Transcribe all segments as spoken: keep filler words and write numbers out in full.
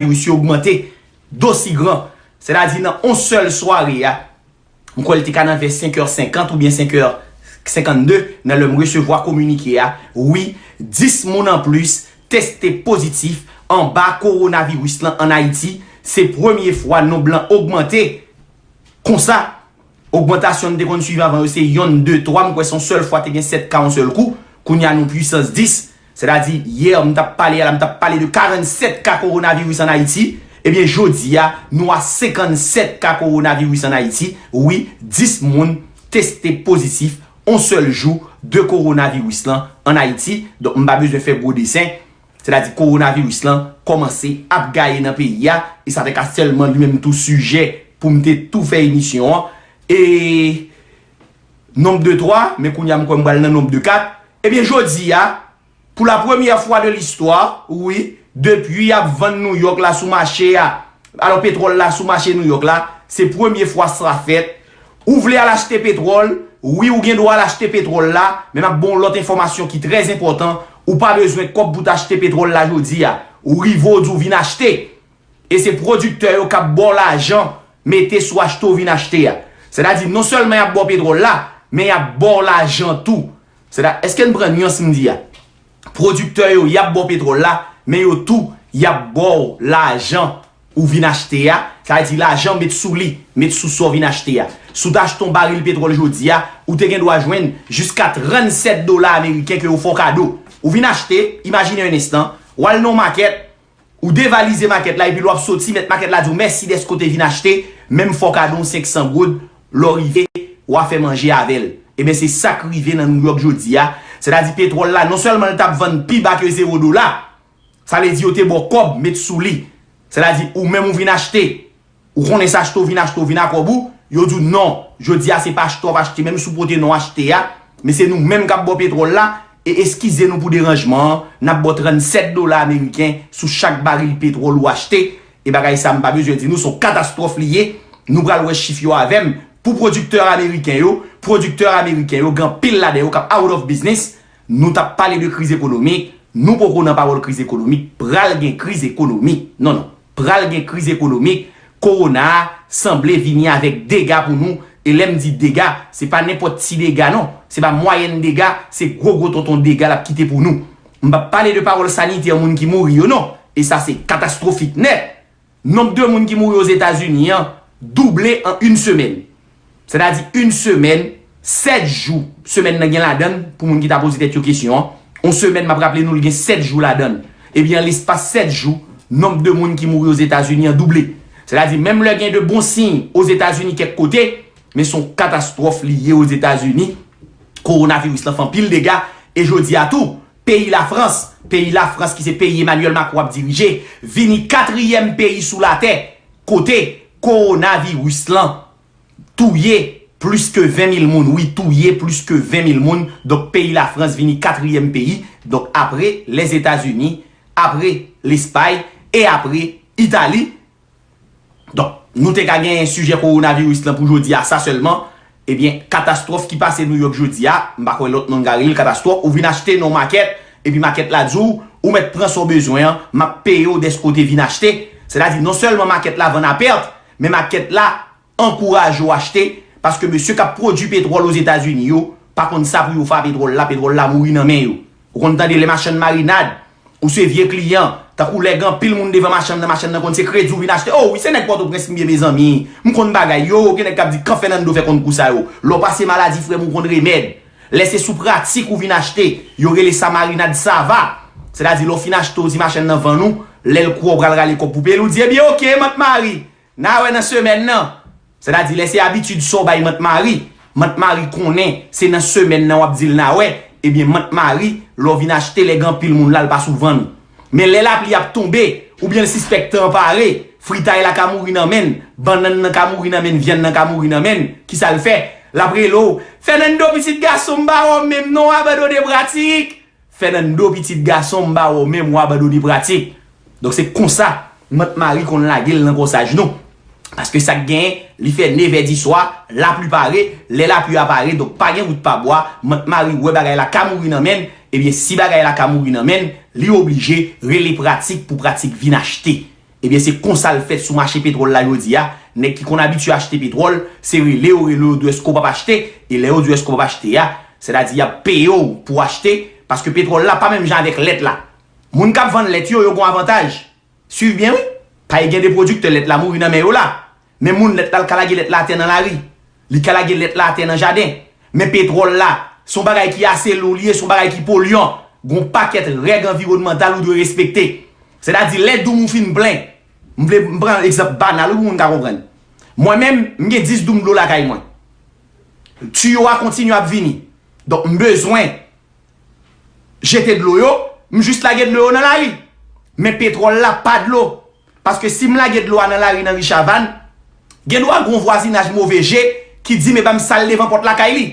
kowonaviris yo ogmante dosigram. Sètadi nan yon sèl sware a, m kwè l te ka nan vè senk è senkant oubyen senk è senkannde, nan lè m resevwa kominike a. Wi, dis moun anplis teste pozitif anba kowonaviris lan ann Ayiti. Se premye fwa nonb lan ogmante konsa. Ogmantasyon n te konn swiv avan yo se yonn, de, twa, m kwè se yon sèl fwa te gen sèt ka yon sèl kou. Kounye a nou pwisans dis. Sètadi, yè m t ap pale a la, m t ap pale de karannsèt ka kowonaviris ann Ayiti. Ebyen, jodi a, nou a senkannsèt ka kowonaviris ann Ayiti. Wi, dis moun teste pozitif yon sèl jou de kowonaviris lan ann Ayiti. Donk, m pa bezwen fè gwo desen. Sètadi, kowonaviris lan kòmanse ap gaye nan peyi a. E sa te ka sèlman li menm tou sijè pou m te tou fè emisyon an. E nonb de twa, men kounye a m kwè m pral nan nonb de kat. Ebyen, jodi a, pou la premyè fwa de listwa, wi, depi y ap vann Nouyòk la sou mache a, alò petwòl la sou mache Nouyòk la, se premye fwa sa fèt. Ou vle al achte petwòl, wi, ou gen dwa al achte petwòl la, men m ap ba w lòt enfòmasyon ki trè enpòtan. Ou pa bezwen kòb pou w t achte petwòl la jodi a. Ou rive, w di w vin achte. E se pwodiktè yo k ap ba w lajan mete sou achte w vin achte a. Sètadi, non sèlman y ap ba w petwòl la, men y ap ba w lajan tou. Sètadi, èske n pran nyans m di a? Pwodiktè yo, y ap ba w petwòl la, men yo tou, y ap ba w lajan ou vin achte a. Sa vle di lajan met sou li, met sou sa w vin achte a. Si w t achte yon baril petwòl jodi a, ou te gen dwa jwenn jiska trannsèt dola ameriken ke yo fè w kado. Ou vin achte, imajine yon enstan, w al nan yon makèt, ou devalize makèt la epi lè w ap soti, mèt makèt la di w mèsi dèske w te vin achte, men m fè w kado yon senk san goud, lè w rive, w a fè manje avè l. Ebyen, se sa k rive nan Nouyòk jodi a. Sètadi petwòl la, non sèlman l t ap vann pi ba ke zewo dola, sa vle di yo te ba w kòb, met sou li. Sètadi ou menm ou vin achte, ou konnen se achte w vin achte, w vin a kòb ou, yo di w non, jodi a se pa achte w ap achte, menm si w pote non achte a, men se nou menm k ap ba w petwòl la, e eskize nou pou deranjman an, n ap ba w trannsèt dola ameriken sou chak baril petwòl ou achte, e bagay sa m pa bezwen di nou, se yon katastwòf li ye, nou pral wè chif yo avè m, pou pwodiktè ameriken yo, pwodiktè ameriken yo, gen anpil ladan yo k ap out of business, nou t ap pale de kriz ekonomik, nou poko nan pawòl kriz ekonomik, pral gen kriz ekonomik. Non, non. Pral gen kriz ekonomik. Kowona a sanble vini avèk dega pou nou. E lè m di dega, se pa nenpòt ti dega non. Se pa mwayèn dega, se gwo gwo tonton dega l ap kite pou nou. M p ap pale de pawòl sanitè moun ki mouri yo non. E sa se katastwofik nèt. Nonb de moun ki mouri Ozetazini an double an yon semèn. Sètadi yon semèn, sèt jou semèn nan gen ladan l, pou moun ki ta poze tèt yo kesyon an. Yon semèn, m ap raple nou, l gen sèt jou ladan l. Ebyen, an lespas sèt jou, nonb de moun ki mouri Ozetazini an double. Sètadi, menm lè gen de bon siy Ozetazini kèk kote, men se yon katastwòf li ye Ozetazini. Kowonaviris lan fè anpil dega, e jodi a tou, peyi Lafrans, peyi Lafrans ki se peyi Emmanuel Macron ap dirije, vini katriyèm peyi sou latè kote kowonaviris lan touye plis ke ven mil moun. Wi, touye plis ke ven mil moun. Donk, peyi Lafrans vini katriyèm peyi. Donk, apre Lèzetazini, apre Lespay e apre Itali. Donk, nou te ka gen sijè kowonaviris lan pou jodi a, sa sèlman. Ebyen, katastwòf ki pase Nouyòk jodi a, m pa kwè lòt non n ka rele l katastwòf, ou vin achte nan yon makèt, epi makèt la di w, ou mèt pran sa w bezwen an, m ap peye w dèske w te vin achte. Sètadi, non sèlman makèt la vann a pèt, men makèt la ankouraje w achte, paske mesye k ap pwodui petwòl Ozetazini yo pa konn sa pou yo fè a petwòl la, petwòl la mouri nan men yo. Ou konn tande lè machann marinad, ou se vye kliyan, tankou lè gen anpil moun devan machann nan, machann nan konn se kredi w vin achte. O wi, se nèg Pòtoprens m ye mezanmi. M konn bagay yo, gen nèg k ap di kan Fernando fè konn kou sa yo. Lè w pase maladi frè m ou konn remèd. Lè se sou pratik ou vin achte, yo rele sa marinad sava. Sètadi lè w fin achte w di machann nan vann ou, lè l kwè w pral rale kòb pou peye l, ou di ebyen oke, Mant Mari, n a wè nan semèn nan. Sètadi lè se abitid sa w bay Mant Mari, Mant Mari konnen se nan semèn nan w ap di l n a wè, ebyen Mant Mari, lè w vin achte lè gen anpil moun la l pa sou vann ou. Men lè lapli ap tonbe, oubyen l sispèk tan an pare, fritay la ka mouri nan men n, bannann nan ka mouri nan men n, vyann nan ka mouri nan men n, kisa l fè? L ap rele w, Fernando pitit gason m pa wè w menm non, w abandone pratik. Fernando pitit gason m pa wè w menm, w abandone pratik. Donk se konsa Mant Mari konn lage l nan kòsaj nou. Paske sa k genyen, li fè nevè diswa, lapli pare, lè lapli a pare, donk pa gen wout pa bwa, Mant Mari wè bagay la ka mouri nan men n, ebyen si bagay la ka mouri nan men n, li oblije rele pratik pou pratik vin achte. Ebyen, se konsa l fèt sou mache petwòl la jodi a. Nèg ki konn abitye achte petwòl, se rele yo, rele yo di w èske w p ap achte, e lè yo di w èske w p ap achte a, sètadi y ap peye w pou w achte, paske petwòl la pa menm jan avèk lèt la. Moun k ap vann lèt yo, yo gen yon avantaj. Swiv byen, wi. Paske gen de pwodiktè lèt la mouri nan men yo la. Men moun lèt la, l ka lage lèt la atè nan lari. Li ka lage lèt la atè nan jaden. Men petwòl la, se yon bagay ki ase lou li ye, se yon bagay ki polyan. Gen yon pakèt règ anviwònmantal ou dwe respekte. Sètadi, lè doum ou fin plen, m vle m pran egzanp banal wi pou moun ka konprann. Mwen menm, m gen dis doum dlo lakay mwen. Tiyo a kontinye ap vini. Donk, m bezwen jete dlo yo, m jis lage dlo yo nan lari. Men petwòl la pa dlo. Paske si m lage dlo a nan lari nan ri Chavann, gen dwa gen yon vwazinaj move je ki di m e ban m sal devan pòt lakay li.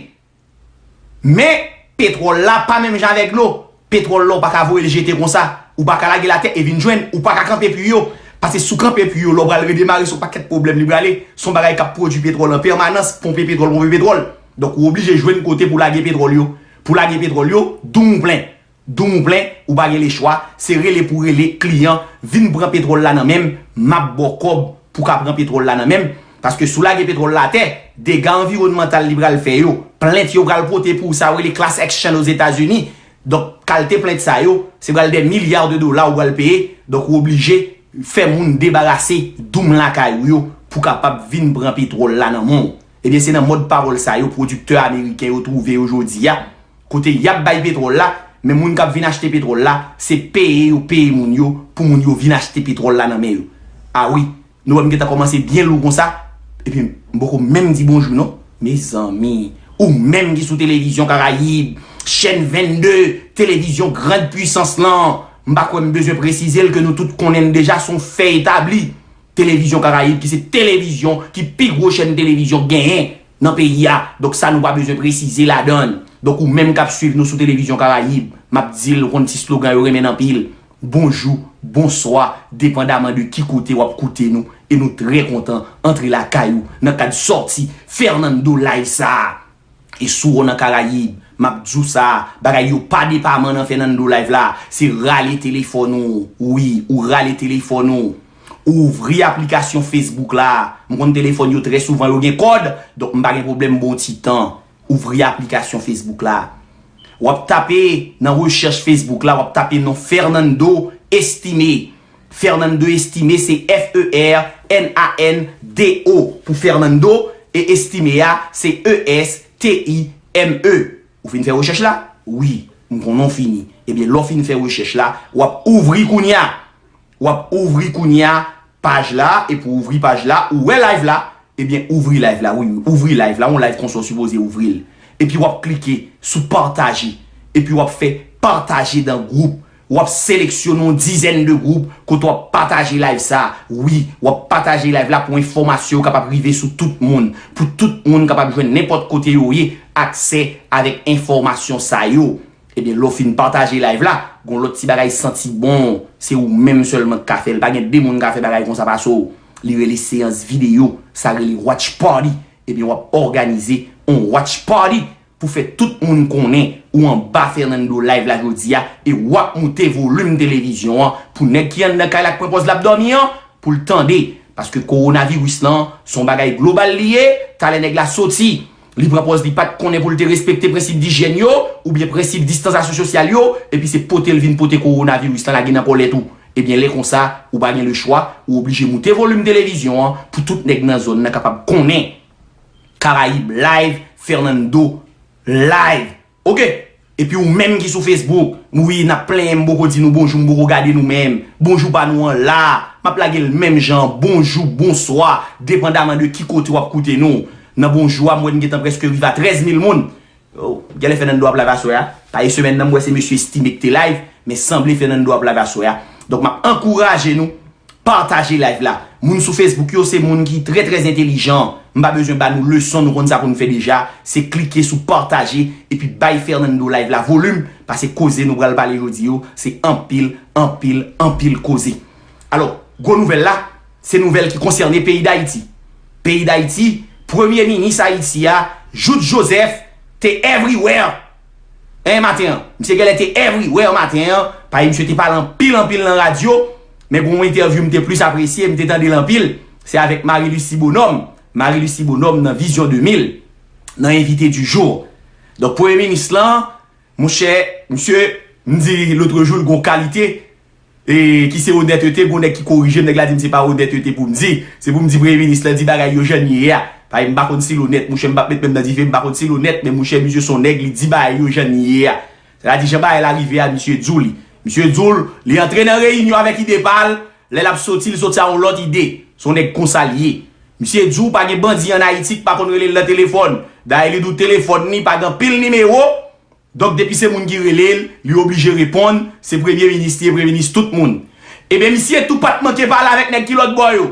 Men, petwòl la pa menm jan avèk dlo. Petwòl la, ou pa ka voye l jete konsa. Ou pa ka lage l atè e vin jwenn. Ou pa ka kanpe pwi yo. Paske si w kanpe pwi yo, lè w pral redemare, se yon pakèt pwoblèm li prale. Se yon bagay k ap pwodui petwòl an pèmanans, ponpe petwòl, ponpe petwòl. Donk, ou oblije jwenn kote pou lage petwòl yo. Pou lage petwòl yo, doum ou plen. Doum ou plen, ou pa gen lechwa, se rele pou rele kliyan, vin pran petwòl la nan men m, m ap ba w kòb pou w ka pran petwòl la nan men m. Paske si w lage petwòl la atè, dega anviwònmantal li pral fè yo, plent yo pral pote pou w, sa yo rele class action Ozetazini. Donk, kalte plent sa yo, se pral dè milya de dola ou pral peye, donk ou oblije fè moun debarase doum lakay ou yo pou kapab vin pran petwòl la nan men w. Ebyen, se nan mòd pawòl sa yo pwodiktè ameriken yo twouve yo jodi a, kote y ap bay petwòl la, men moun k ap vin achte petwòl la, se peye yo peye moun yo pou moun yo vin achte petwòl la nan men yo. A wi, nou wè m gentan kòmanse byen lou konsa, epi m poko menm di bonjou non. Mezanmi, ou menm ki sou televizyon Karayib, chèn vennde, televizyon Grande Puissance lan, m pa kwè m bezwen presize l ke nou tout konnen l deja, se yon fè etabli. Televizyon Karayib, ki se televizyon ki pi gwo chèn televizyon k genyen nan peyi a. Donk sa nou pa bezwen presize ladan l. Donk ou menm k ap swiv nou sou Televizyon Karayib, m ap di l, ou konn ti slogan yo renmen n anpil. Bonjou, bonswa, depandaman de ki kote w ap koute nou, e nou trè kontan antre lakay ou nan kad sòti Fernando Live sa a. E si w nan Karayib, m ap di w sa, bagay yo pa depaman nan Fernando Live la, se rale telefòn ou, wi, ou rale telefòn ou. Ouvri aplikasyon Facebook la. M konn telefòn yo trè souvan yo gen kòd, donk m pa gen pwoblèm ba w ti tan. Ouvri aplikasyon Facebook la. W ap tape nan rechèch Facebook la, w ap tape non Fernando Estime. Fernando Estime se F E R N A N D O pou Fernando, e Estime a se E S T I M E. Ou fin fè rechèch la? Wi, m konnen w fini. Ebyen, lè w fin fè rechèch la, w ap ouvri kounye a. W ap ouvri kounye a paj la, epi w ouvri paj la, ou wè live la, ebyen, ouvri live la, wi, ouvri live la, yon live konsa w sipoze ouvri l. Epi w ap klike sou pataje, epi w ap fè pataje dan gwoup. W ap seleksyone yon dizèn de gwoup kote w ap pataje live sa. Wi, w ap pataje live la pou enfòmasyon yo kapab rive sou tout moun, pou tout moun kapab jwenn nenpòt kote yo ye aksè avèk enfòmasyon sa yo. Ebyen, lè w fin pataje live la, gon lòt ti bagay santi bon, se ou menm sèlman k ka fè l. Pa gen de moun k ka fè bagay konsa pase w. Li rele seyans videyo, sa rele watch party. Ebyen, w ap òganize yon watch party pou fè tout moun konnen ou anba Fernando Live la jodi a, e w ap moute volim televizyon an pou nèg ki anndan kay la k pran pòz l ap dòmi an, pou l tande. Paske kowonaviris lan, se yon bagay global li ye, talè nèg la soti, li pran pòz li pa t konnen pou l te respekte prensip dijyèn yo, oubyen prensip distansasyon sosyal yo, epi se pote l vin pote kowonaviris lan lage nan kòlèt ou. Ebyen, lè konsa, ou pa gen lechwa, ou oblije moute volim televizyon an pou tout nèg nan zòn nan kapab konnen. Karayib Live, Fernando Live. Oke. Epi ou menm ki sou Facebook, wi, n ap plenyen, m poko di nou bonjou, m poko gade nou menm. Bonjou pa nou an la. M ap lage l menm jan, bonjou, bonswa, depandaman de ki kote w ap koute nou. Nan bonjou a, m wè n gentan prèske rive a trèz mil moun. Oh, genlè Fernando ap live aswè a. Paske semèn nan, m wè se mesye Estime ki te live, men sanble Fernando ap live aswè a. Donk, m ap ankouraje nou. Pataje live la. Moun sou Facebook yo se moun ki trè, trè entèlijan. M pa bezwen ba nou leson, nou konn sa pou n fè deja. Se klike sou pataje epi bay Fernando Live la volim, paske koze nou pral pale jodi yo, se anpil, anpil, anpil koze. Alò, gwo nouvèl la, se nouvèl ki konsène peyi Dayiti. Peyi Dayiti, premye minis Ayiti a, Jouthe Joseph, te everywhere. En maten an, misye genlè te everywhere maten an, paske misye te pale anpil, anpil nan radyo, Men gen yon entèvyou m te plis apresye, m te tande l anpil, se avèk Marie Lucie Bonhomme. Marie Lucie Bonhomme nan Vizyon de mil, nan Invité du jour. Donk, Premye Minis lan, monchè, misye, m di lotrejou, l gen yon kalite, e, ki se onètete, gen yon nèg ki korije m, nèg la di m se pa onètete pou m di, se pou m di Premye Minis lan di bagay yo jan l ye a. Paske m pa konn si l onèt, monchè, m p ap met men m nan dife, m pa konn si l onèt, men monchè, misye se yon nèg, li di bagay yo jan l ye a. Sètadi, jan bagay la rive a, misye di w li. Misye di w li antre nan reyinyon avèk ide pa l, lè l ap soti, li soti a yon lòt ide. Se yon nèg konsa l ye. Misye di w pa gen bandi ann Ayiti ki pa konn rele l nan telefòn. Dayè, li di w telefòn li pa gen anpil nimewo. Donk, depi se moun ki rele l, li oblije reponn, se premye minis li ye, premye minis tout moun. Ebyen, misye tou pa t manke pale avèk nèg ki lòt bò yo.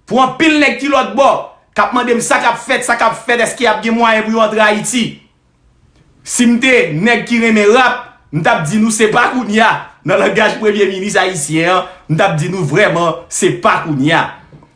Pou anpil nèg ki lòt bò, k ap mande m sa k ap fèt, sa k ap fèt, èske y ap gen mwayen pou yo antre Ayiti? Si m te nèg ki renmen rap, m t ap di nou se pa kounye a. Nan langaj premye minis ayisyen an, m t ap di nou vrèman se pa kounye a.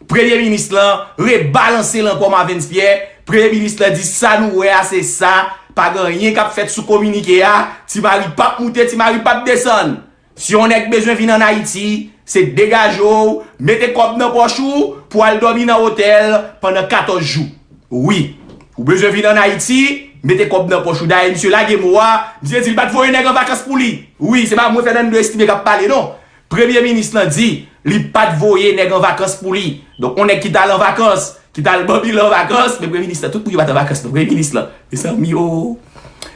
Premye minis lan rebalanse l ankò, Marvens Pierre. Premye minis lan di sa nou wè a se sa, pa gen anyen k ap fèt sou kominike a, Ti Mari p ap moute, Ti Mari p ap desann. Si yon nèg bezwen vin ann Ayiti, se degaje w, mete kòb nan pòch ou pou al dòmi nan otèl pandan katòz jou. Wi. Ou bezwen vin ann Ayiti, mete kòb nan pòch ou. Dayè, misye lage mo a, misye di l pa t voye nèg an vakans pou li. Wi, se pa mwen, Fernando Estimé, k ap pale, non. Premye minis lan di li pa t voye nèg an vakans pou li. Donk, yon nèg ki t al an vakans, ki t al banbile an vakans, men premye minis lan, tout moun yo pa t an vakans, non, premye minis lan. Mezanmi, o.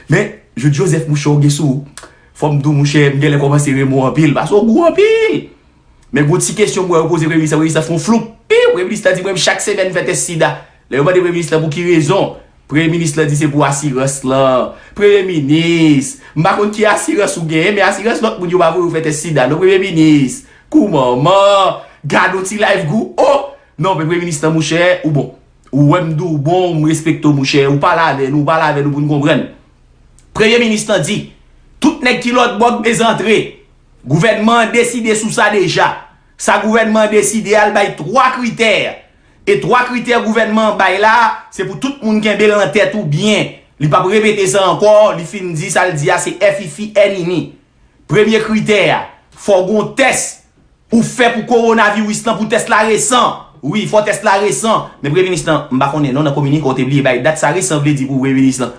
Men, Jout Joseph, mouche, w gen sou ou. Fò m di w, mouche, m genlè kòmanse renmen w anpil, paske w gou anpil. Men gon ti kesyon m wè yo poze premye minis la, premye minis la fè yon floup. Piw! Premye minis la di mwen menm chak semèn m fè tès sida. Lè yo mande premye minis la pou ki rezon, premye minis la di se pou asirans lan. Premye minis, m pa konn ki asirans ou genyen, men asirans lòt moun yo pa voye w fè tès sida non, premye minis. Koumanman, gad yon ti live gou, o! Non, men premye minis lan, mouchè, ou bon. Ou wè m di w bon, m respekte w, mouchè, ou pale avè nou, ou pale avè nou pou n konprann. Premye minis lan di, tout nèg ki lòt bò k bezwen antre. Gouvènman an deside sou sa deja. Sa gouvènman an deside a, l bay twa kritè. E twa kritè gouvènman an bay la, se pou tout moun kenbe l nan tèt ou byen. Li p ap repete sa ankò, li fin di sa l di a se fifi ènini. Premye kritè a, fò w gen yon tès ou fè pou kowonaviris lan, pou tès la resan. Wi, fò tès la resan. Men premye minis lan, m pa konnen non, nan kominike w te bliye bay dat sa resan vle di pou premye minis lan.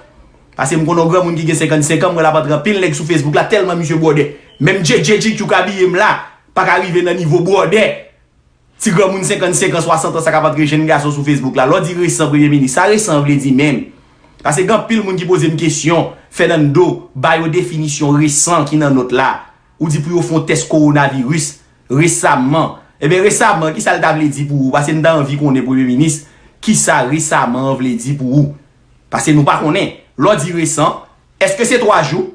Paske m konnen yon granmoun ki gen senkannsenk an, m wè l ap antre anpil nèg sou Facebook la, tèlman misye bwòdè. Menm J J G Q k abiye m la, pa ka rive nan nivo bwòdè. Ti granmoun senkannsenk an, swasant an, sa k ap antre jenn gason sou Facebook la. Lè w di resan, premye minis, sa resan an vle di menm? Paske gen anpil moun ki poze m kesyon, Fernando, ba yo definisyon resan ki nan nòt la. Ou di pou yo fè yon tès kowonaviris resaman. Ebyen, resaman, kisa l ta vle di pou ou? Paske m ta anvi konnen, premye minis, kisa resaman an vle di pou ou? Paske nou pa konnen. Lè w di resan, èske se twa jou?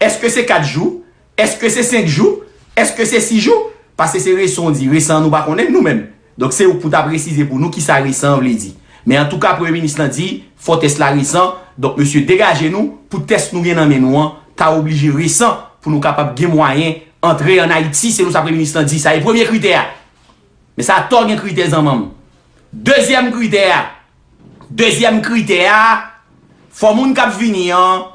Èske se kat jou? Èske se senk jou? Èske se sis jou? Paske se resan w di, resan an nou pa konnen l nou menm. Donk se ou k pou ta presize pou nou kisa resan an vle di. Men antouka, premye minis lan di, fò tès la resan. Donk mesye, degaje nou pou tès nou gen nan men nou an ta oblije resan pou nou kapab gen mwayen antre ann Ayiti, selon sa premye minis lan di. Sa e premye kritè a. Men sa atò gen kritè, zanmanm. Dezyèm kritè a. Dezyèm kritè a, fò moun k ap vini an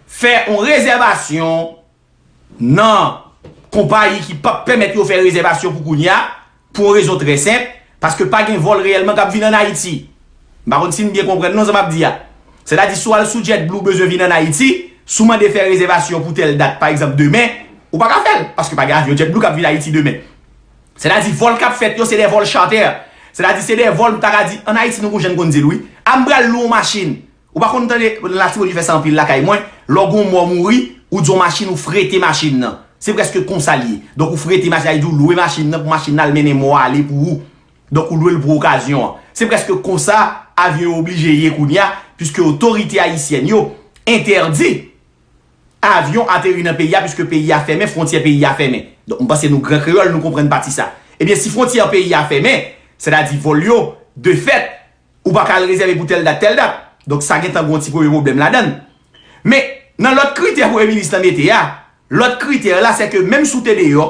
fè yon rezèvasyon nan konpayi ki p ap pèmèt yo fè rezèvasyon pou kounye a, pou yon rezon trè senp, paske pa gen vòl reyèlman k ap vin ann Ayiti. M pa konn si n byen konprann non sa m ap di a. Sètadi, si w al sou JetBlue, w bezwen vin ann Ayiti, si w mande fè rezèvasyon pou tèl dat, pa egzanp, demen, ou pa ka fè l, paske pa gen avyon JetBlue k ap vin Ayiti demen. Sètadi, vòl k ap fèt yo, se de vòl charter. Sètadi, se de vòl, m ta ka di, ann Ayiti, nou gon jan n konn di l, wi. A m pral lwe yon machin. Ou pa konn tande, Latibonit fè sa anpil lakay mwen, lè w gen yon mò mouri, ou di yon machin, ou frete machin nan. Se prèske konsa l ye. Donk, ou frete machin, sa vle di ou lwe machin nan pou machin nan al mennen mò a ale pou ou. Donk, ou lwe l pou okazyon an. Se prèske konsa avyon yo oblije ye kounye a, piske otorite ayisyèn yo entèdi avyon ateri nan peyi a, piske peyi a fèmen, fwontyè peyi a fèmen. Donk, m panse nou gran kreyòl, nou konprann pati sa. Ebyen, si fwontyè peyi a fèmen, sètadi vòl yo, de fèt, ou pa ka al rezève pou tèl dat, tèl dat. Donk, sa gentan gen yon ti premye pwoblèm ladan l. Men, nan lòt kritè premye minis lan mete a, lòt kritè la, se ke menm si w te deyò,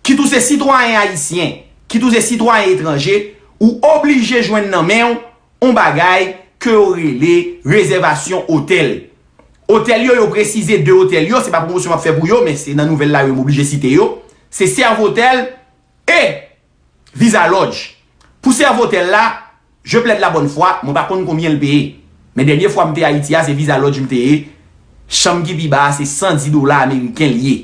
kit ou se sitwayen ayisyen, kit ou se sitwayen etranje, ou oblije jwenn nan men w yon bagay ke yo rele rezèvasyon otèl. Otèl yo, yo presize de otèl yo, se pa pwomosyon m ap fè pou yo, men se nan nouvèl la yo, m oblije site yo. Se Servotel e Visa Lodge. Pou sèvotèl la, je plaide la bonne foi, mwen pa konn konbyen l peye. Men dènye fwa m te Ayiti a, se Visa Lodge m te ye. Chanm ki pi ba a, se san dis dola ameriken l ye.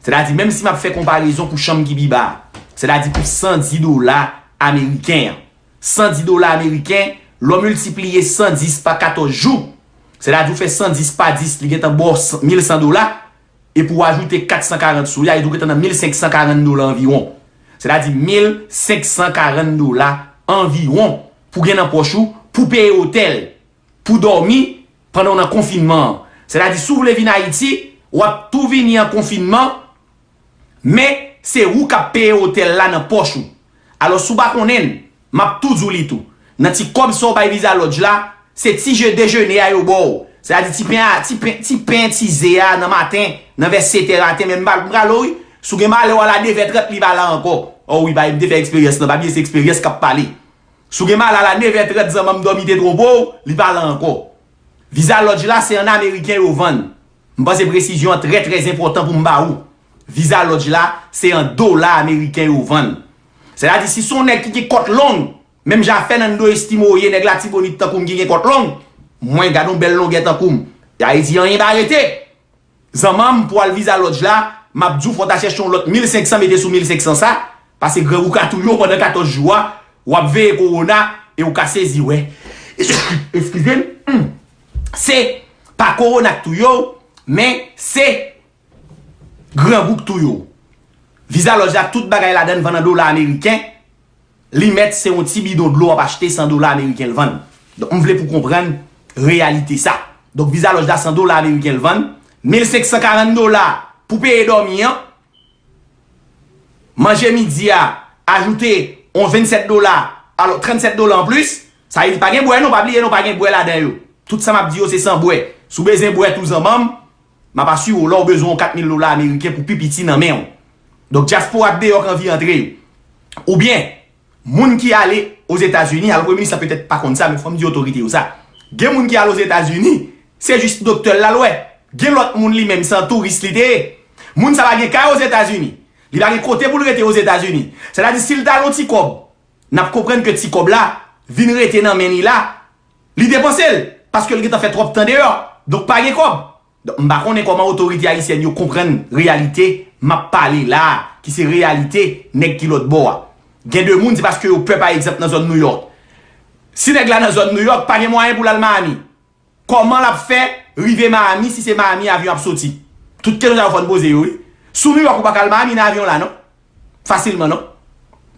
Sètadi, menm si m ap fè konparezon pou chanm ki pi ba a, sètadi pou san dis dola ameriken an. San dis dola ameriken, lè w miltipliye san dis pa katòz jou, sètadi ou fè san dis pa dis, li gentan ba w mil san dola, epi w ajoute kat san karant sou li a, li tou gentan nan mil senk san karant dola anviwon. Sètadi mil senk san karant dola anviwon pou gen nan pòch ou, pou peye otèl, pou dòmi pandan w nan konfinman an. Sètadi, si w vle vin Ayiti, w ap tou vini an konfinman, men se ou k ap peye otèl la nan pòch ou. Alò, si w pa konnen l, m ap tou di w li tou. Nan ti kòb sa w bay Visa Lodge la, se ti je dejene a yo ba w. Sètadi ti pen a, ti pen, ti pen, ti ze a nan maten, nan vè sèt è maten, men m pral, m pral wi. Si w gen malè w al a nèf è trant, li pa la ankò. O wi, bay, m te fè eksperyans lan, pa bliye se eksperyans k ap pale. Si w gen malè a nèf è trant, zanmanm dòmi te twonpe w, li pa la ankò. Visa Lodge la, se an ameriken yo vann. M panse presizyon an trè, trè enpòtan pou m ba ou. Visa Lodge la, se an dola ameriken yo vann. Sètadi, si se yon nèg ki gen kòt long, menm jan Fernando Estimo ye, nèg Latibonit tankou m ki gen kòt long, mwen gad yon bèl longè tankou m. Ayiti anyen pa rete. Zanmanm, pou al Visa Lodge la, m ap di w fò w ta chèche yon lòt mil senk san mete sou mil senk san sa, paske grangou ka touye w pandan katòz jou a, w ap veye kowona e w ka sezi wè. Eskize m. Hmm. Se pa kowona k touye w, men se grangou k touye w. Visa Lodge la, tout bagay ladan l vann an dola ameriken. Li mèt se yon ti bidon dlo w ap achte, san dola ameriken l vann. Donk, m vle pou w konprann reyalite sa. Donk, Visa Lodge la, san dola ameriken l vann, mil senk san karant dola pou peye dòmi an, manje midi a, ajoute yon vennsèt dola, alò, trannsèt dola anplis, sa vle di pa gen bwè non, pa bliye non, pa gen bwè ladan yo. Tout sa m ap di yo, se san bwè. Si w bezwen bwè tou zanmanm, m ap asire w la w bezwen yon kat mil dola ameriken pou pi piti nan men w. Donk, dyaspora k deyò k anvi antre yo. Oubyen, moun ki ale Ozetazini, alò premye minis la petèt pa konn sa, men fò m di otorite yo sa. Gen moun ki ale Ozetazini, se jis doktè l al wè. Gen lòt moun li menm, se an touris li te ye. Moun sa pa gen kay Ozetazini. Li pa gen kote pou l rete Ozetazini. Sètadi, si l t al yon ti kòb, n ap konprann ke ti kòb la vin rete nan men li la, li depanse l, paske l gentan fè twòp tan deyò. Donk, pa gen kòb. Donk, m pa konnen kòman otorite ayisyèn yo konprann reyalite m ap pale la a, ki se reyalite nèg ki lòt bò a. Gen de moun, se paske yo pè, pa egzanp, nan zòn Nouyòk. Si nèg la nan zòn Nouyòk, pa gen mwayen pou l al Miami. Kòman l ap fè rive Miami si se Miami avyon ap soti? Tout kesyon sa yo fò n poze yo, wi. Si w Nouyòk, ou pa ka al Miami nan avyon la, non. Fasilman, non.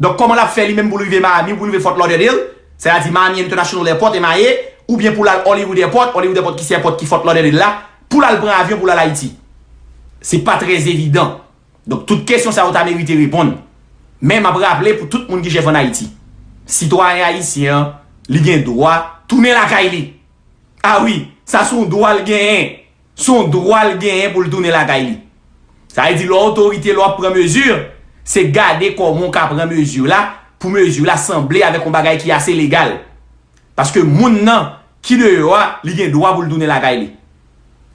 Donk, kòman l ap fè li menm pou l rive Miami, pou l rive Fort Lauderdale, sètadi Miami International Airport, M I A, oubyen pou l al Hollywood Airport, Hollywood Airport ki se airport ki Fort Lauderdale la, pou l al pran avyon pou l al Ayiti? Se pa trè evidan. Donk, tout kesyon sa yo ta merite reponn. Men m ap raple pou tout moun ki chèf ann Ayiti, sitwayen ayisyen an, li gen dwa tounen lakay li. A wi, sa se yon dwa l genyen. Se yon dwa l genyen pou l tounen lakay li. Sa vle di, lè w otorite, lè w ap pran mezi, se gade kòman w ka pran mezi la, pou mezi la sanble avèk yon bagay ki ase legal. Paske moun nan ki deyò a, li gen dwa pou l tounen lakay li.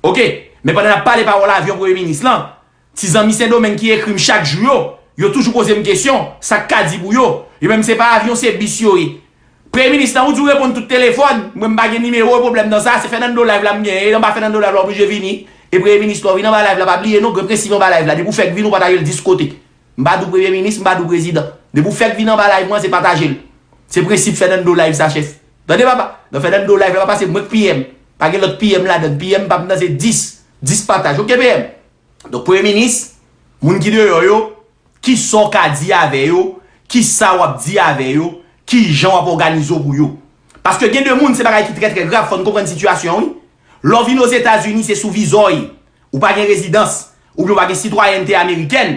Oke, men pandan n ap pale pawòl avyon premye minis lan, ti zanmi Sendomeng ki ekri m chak jou yo, yo toujou poze m kesyon, sa k ka di pou yo. Yo menm se pa avyon, se bis yo ye. Premye minis lan, ou di w reponn tout telefòn, mwen m pa gen nimewo w, pwoblèm nan sa, se Fernando Live la m genyen, e anba Fernando Live la w oblije vini. E premye minis la w vin anba live la, pa bliye non, gen prensip anba live la, depi w fèk vin, ou pa ta ye l diskote. M pa di w premye minis, m pa di w prezidan. Depi w fèk vin anba live mwen, se pataje l. Se prensip Fernando Live sa, chèf. Tande papa, nan Fernando Live la, papa, se mwen k P M. Pa gen lòt P M ladan, P M p ap nan, se dis, dis pataj, oke P M? Donk, premye minis, moun ki deyò yo, kisa w ka di avè yo, kisa w ap di avè yo, kijan w ap òganize w pou yo. Paske gen de moun, se bagay ki trè, trè grav, fò n konprann sitiyasyon an, wi. Lè w vin Ozetazini, se sou viza w ye. Ou pa gen rezidans, oubyen ou pa gen sitwayènte amerikèn,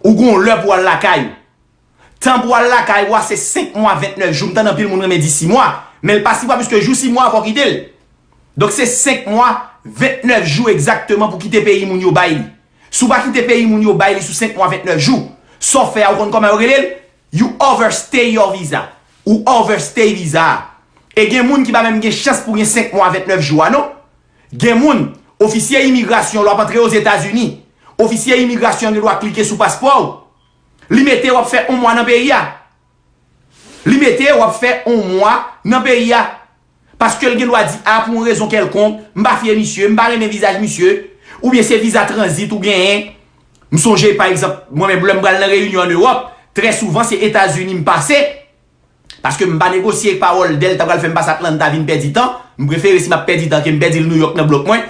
ou gon lè pou w al lakay ou. Tan pou w al lakay ou a, se senk mwa, ventnèf jou. M tande anpil moun renmen di sis mwa, men l pa sis mwa, piske jou sis mwa a, fò w kite l. Donk, se senk mwa, ventnèf jou egzakteman pou kite peyi moun yo bay li. Si w pa kite peyi moun yo bay li sou senk mwa, ventnèf jou, sa w fè a, ou konn kòman yo rele l? You overstay your visa. Ou overstay viza a. E gen moun ki pa menm gen chans pou gen senk mwa, ventnèf jou a, non. Gen moun, ofisye imigrasyon, lè w ap antre Ozetazini, ofisye imigrasyon an gen dwa klike sou paspò w. Li mete w ap fè yon mwa nan peyi a. Li mete w ap fè yon mwa nan peyi a. Paske l gen dwa di a pou yon rezon kèlkonk, m pa fye misye, m pa renmen vizaj misye, oubyen se viza tranzit ou genyen. M sonje, pa egzanp, mwen menm lè m pral nan reyinyon ann Ewòp, trè souvan se Etazini m pase. Paske m pa negosye pawòl Dèlta pral fè m pase Atlanta vin pèdi tan. M prefere si m ap pèdi tan ke m pèdi l Nouyòk nan blòk mwen.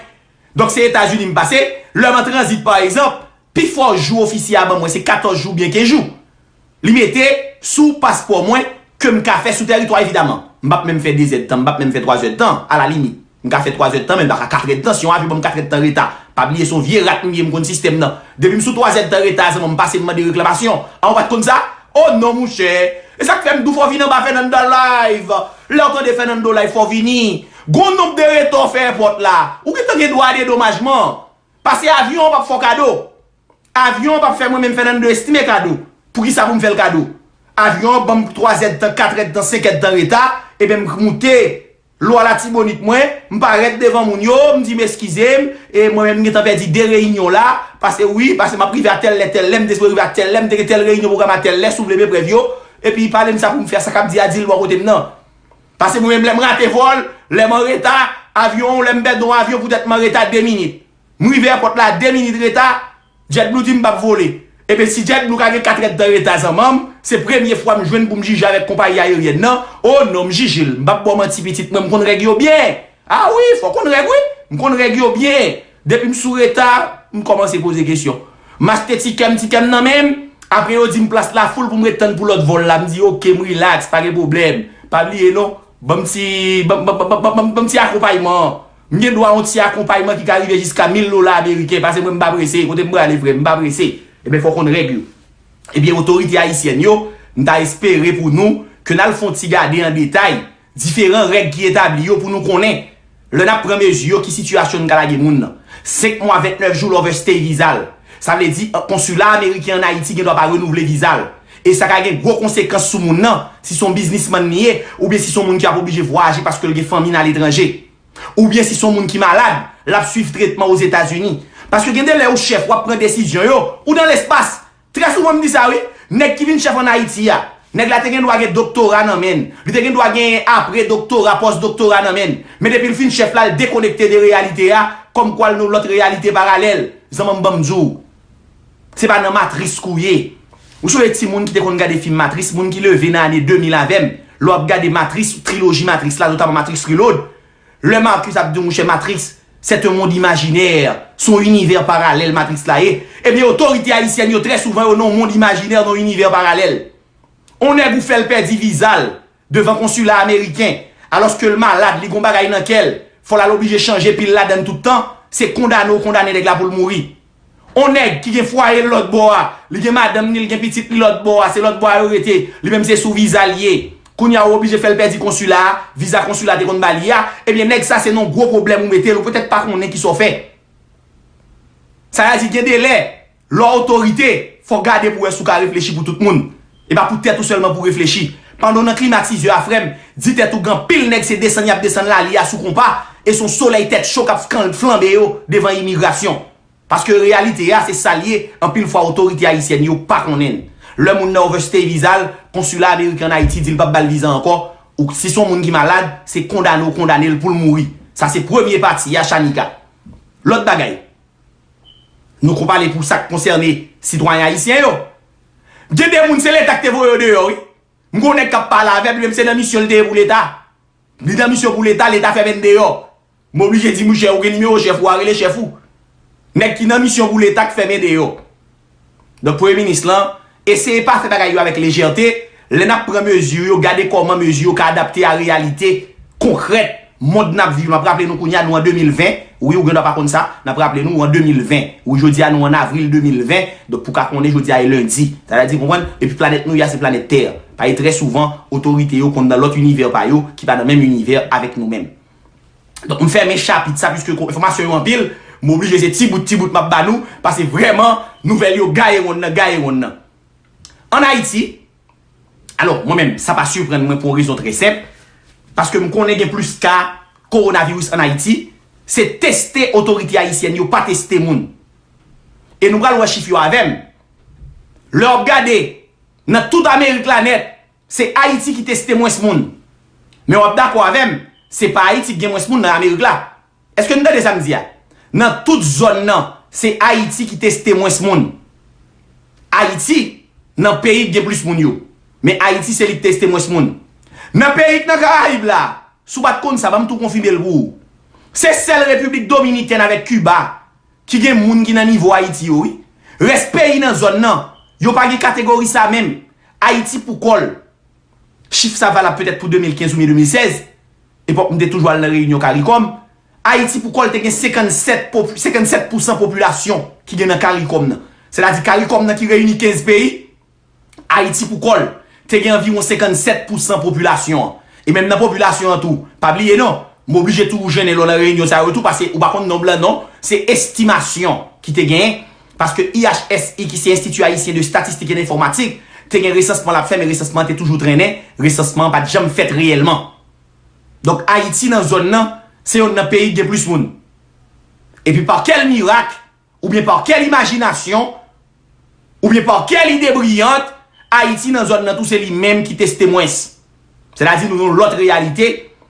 Donk se Etazini m pase. Lè m an tranzit pa egzanp, pifò jou ofisye a ban mwen se katòz jou byen kenz jou. Li mete sou paspò mwen ke m ka fè sou tèritwa evidaman. M p ap menm fè dezèdtan, m p ap menm fè twazèdtan, alalimit. M ka fè twazèdtan, men m pa ka katrèdtan. Si yon avyon ban m katrèdtan reta, pa bliye se yon vye rat m ye, m konn sistèm nan. Depi m sou twazèdtan reta, zanmi m pase m mande reklamasyon. A, ou pa t konn sa? O non, monchè. E sa k fè m di w fò w vin anba Fernando Live. Lè w tande Fernando Live, fò w vini. Gon nonb de reta w fè èpòt la. Ou gentan gen dwa a dedomajman. Pase avyon an p ap fè w kado. Avyon an p ap fè mwen menm Fernando Estimé kado. Poukisa pou m fè l kado? Avyon an ban m twazèdtan, katrèdtan, senkèdtan reta, ebyen m moute Lwa Latibonit mwen, m parèt devan moun yo, m di m eskize m, e mwen menm m gentan pèdi de reyinyon la, pase wi, pase m ap rive a tèl lè, tèl lè, m te sipoze rive a tèl lè, m te gen tèl reyinyon pwograme a tèl lè, si w vle m eprèv yo, epi pale m sa pou m fè a, sa k ap di a, di l bò kote m nan. Pase mwen menm lè m rate vòl, lè m an reta, avyon, lè m pèdi yon avyon poutèt m an reta de minit. M rive èpòt la de minit reta, JetBlue di m p ap vole. Ebyen si JetBlue ka gen katrèdtan reta zanmi m, se premye fwa m jwenn pou m jije avèk konpayi ayeryèn nan. O non, m jije l. M p ap ba w manti pitit mwen, m konn règ yo byen. A wi, fò w konn règ wi. M konn règ yo byen. Depi m sou reta, m kòmanse poze kesyon. M achte tikè m, tikè m nan men m. Apre yo di m plas la full pou m ret tann pou lòt vòl la. M di oke, m rilaks, pa gen pwoblèm. Pa bliye non, ban m ti, ban, ban, ban, ban, ban, ban m ti akonpayman an. M gen dwa yon ti akonpayman ki ka rive jiska mil dola ameriken, pase mwen m pa prese, kote m prale frè m, m pa prese. Ebyen fò w konn règ yo. Ebyen otorite ayisyèn yo, m ta espere pou nou ke n al fè yon ti gade an detay diferan règ ki etabli yo pou nou konnen lè n ap pran mezi yo ki sitiyasyon n ka lage moun nan. Senk mwa, ventnèf jou l overstay viza l. Sa vle di konsila ameriken ann Ayiti gen dwa pa renouvle viza l. E sa ka gen gwo konsekans sou moun nan, si se yon biznismann li ye, oubyen si se yon moun ki ap oblije vwayaje paske l gen fanmi n aletranje. Oubyen si se yon moun ki malad, l ap swiv tretman Ozetazini. Paske gen de lè ou chèf, w ap pran desizyon yo, ou nan lespas. Trè souvan m di sa wi, nèg ki vin chèf ann Ayiti a, nèg la te gen dwa gen doktora nan men l, li te gen dwa gen apre doktora, pòs doktora nan men l. Men depi l fin chèf la, l dekonekte de reyalite a, kòmkwa l nan yon lòt reyalite paralèl. Zanmi m, ban m di w, se pa nan Matris ke w ye. Ou sonje timoun ki te konn gade fim Matris, moun ki leve nan ane de mil avè m, lè w ap gade Matris, triloji Matris la, notaman Matrix Reload, lè Marcus ap di w, monchè, Matrix, c'est un monde imaginaire, se yon inivè paralèl Matrix la ye, ebyen, otorite ayisyèn yo, trè souvan, yo nan yon mond imajinè, nan yon inivè paralèl. On nèg ou fè l pèdi viza l devan konsila ameriken, alòske l malad, li gon bagay nan kè l, fò l al oblije chanje pil ladann tout tan, se kondane w kondane nèg la pou l mouri. On nèg ki gen fwaye l lòt bò a, li gen madanm ni, li gen pitit li lòt bò a, se lòt bò a yo rete, li menm se sou viza l ye. Kounye a ou oblije fè l pèdi konsila a, viza konsila te konn ba li a, ebyen nèg sa se nan gwo pwoblèm ou mete l, ou petèt pa konnen kisa w fè. Sa vle di gen de lè, lè w otorite, fò w gade pou w wè si w ka reflechi pou tout moun. E pa pou tèt ou sèlman pou w reflechi. Pandan w nan klimatizè a, frè m, di tèt ou gen anpil nèg se desann y ap desann lali a sou konpa, e se yon solèy tèt cho k ap flanbe yo devan imigrasyon. Paske reyalite a, se sa l ye, anpil fwa otorite ayisyèn yo pa konnen l. Lè moun nan overstay viza l, konsila ameriken ann Ayiti di l p ap ba l viza ankò, ou si se yon moun ki malad, se kondane w kondane l pou l mouri. Sa se premye pati a, Shanika. Lòt bagay, nou ko pale pou sa k konsène sitwayen ayisyen yo. Gen de moun, se Leta k te voye yo deyò, wi. M gen yon nèg k ap pale avè m, li menm se nan misyon l te ye pou Leta. Li nan misyon pou Leta, Leta fèmen l deyò. M oblije di, monchè, ou gen nimewo chèf ou a, rele chèf ou. Nèg ki nan misyon pou Leta k fèmen deyò. Donk, premye minis lan, eseye pa fè bagay yo avèk lejète. Lè n ap pran mezi yo, gade kòman mezi yo ka adapte a reyalite konkrèt mond n ap viv. M ap raple nou kounye a, nou an de mil ven. Wi, ou gen dwa pa konn sa. N ap raple nou, ou an de mil ven. Wi, jodi a, nou an avril de mil ven. Donk, pou w ka konnen, jodi a e lendi. Sa vle di, konprann? Epi planèt nou ye a, se planèt Tè. Paske trè souvan, otorite yo konn nan lòt inivè pa yo, ki pa nan menm inivè avèk nou menm. Donk, m fèmen chapit sa, piske ko-, enfòmasyon yo anpil, m oblije se ti bout, ti bout m ap ba nou, paske vrèman, nouvèl yo gaye wonn nan, gaye wonn nan. Ann Ayiti, alò, mwen menm, sa pa siprann mwen pou yon rezon trè senp, paske m konnen gen plis ka kowonaviris ann Ayiti, se teste otorite ayisyèn yo pa teste moun. E nou pral wè chif yo avè m. Lè w ap gade, nan tout Amerik la nèt, se Ayiti ki teste mwens moun. Men w ap dakò avè m, se pa Ayiti ki gen mwens moun nan Amerik la. Èske n tande sa m di a? Nan tout zòn nan, se Ayiti ki teste mwens moun. Ayiti, nan peyi k gen plis moun yo. Men Ayiti se li k teste mwens moun. Nan peyi k nan Karayib la, si w pa t konn sa, ban m tou konfime l pou ou. Se sèl Repiblik Dominikèn avèk Kiba ki gen moun ki nan nivo Ayiti yo, wi. Rès peyi nan zòn nan, yo pa gen kategori sa menm. Ayiti pou kò l. Chif sa valab petèt pou de mil kenz oubyen de mil sèz, epòk m te toujou al nan reyinyon Karikòm. Ayiti pou kò l te gen senkannsèt popi-, senkannsèt pousan popilasyon ki gen nan Karikòm nan. Sètadi Karikòm nan ki reyini kenz peyi, Ayiti pou kò l te gen anviwon senkannsèt pousan popilasyon an. E menm nan popilasyon an tou, pa bliye non, m oblije toujou jennen lè w nan reyinyon sa yo tou, paske ou pa konn nonb lan non, se estimasyon ki te genyen, paske I H S I, ki se Institut Haïtien de Statistique et d'Informatique, te gen resansman l ap fè, men resansman an te toujou trennen, resansman an pa t janm fèt reyèlman. Donk, Ayiti nan zòn nan, se yonn nan peyi ki gen plis moun. Epi, pa kèl mirak, oubyen pa kèl imajinasyon, oubyen pa kèl ide briyant, Ayiti nan zòn nan tou se li menm ki teste mwens. Sètadi nou nan yon lòt reyalite,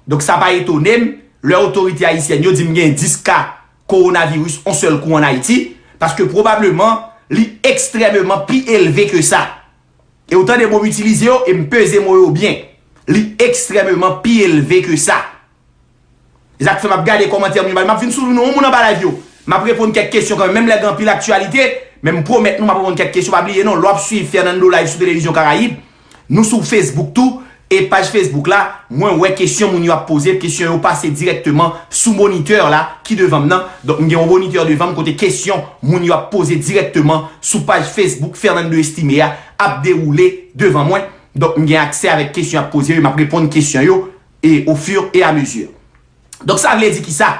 donk sa pa etone m lè otorite ayisyèn yo di m gen dis ka kowonaviris on sèl kou ann Ayiti, paske pwobableman li ekstrèmeman pi elve ke sa. E w tande mo m itilize yo e m peze mo yo byen. Li ekstrèmeman pi elve ke sa. E sa k fè m ap gade kòmantè moun yo ba m. M ap vin sou nou non, moun anba live yo. M ap reponn kèk kesyon kanmenm, menm lè gen anpil aktyalite, men m pwomèt nou m ap reponn kèk kesyon. Pa bliye non, lè w ap swiv Fernando Live sou Televizyon Karayib, nou sou Facebook tou, e paj Facebook la, mwen wè kesyon moun yo ap poze, kesyon yo pase dirèkteman sou monitè la ki devan m nan. Donk, m gen yon monitè devan m kote kesyon moun yo ap poze dirèkteman sou paj Facebook Fernando Estimé a ap dewoule devan mwen. Donk, m gen aksè avèk kesyon y ap poze yo, m ap reponn kesyon yo e au fur et à mesure. Donk, sa vle di kisa?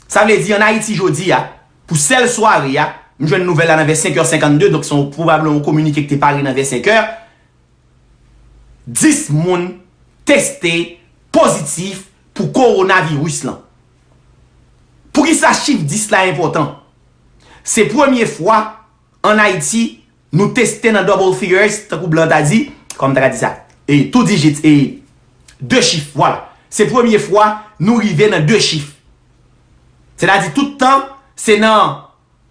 Sa vle di, ann Ayiti jodi a, pou sèl sware a, m jwenn nouvèl la nan vè senk è senkannde, donk se yon, pwobableman yon kominike ki te pare nan vè senk è, dis moun teste pozitif pou kowonaviris lan. Poukisa chif dis la enpòtan? Se premye fwa ann Ayiti nou teste nan double figures, tankou blan ta di, kòman m ta ka di sa? E, two digits, e, de chif, vwala. Se premye fwa nou rive nan de chif. Sètadi tout tan, se nan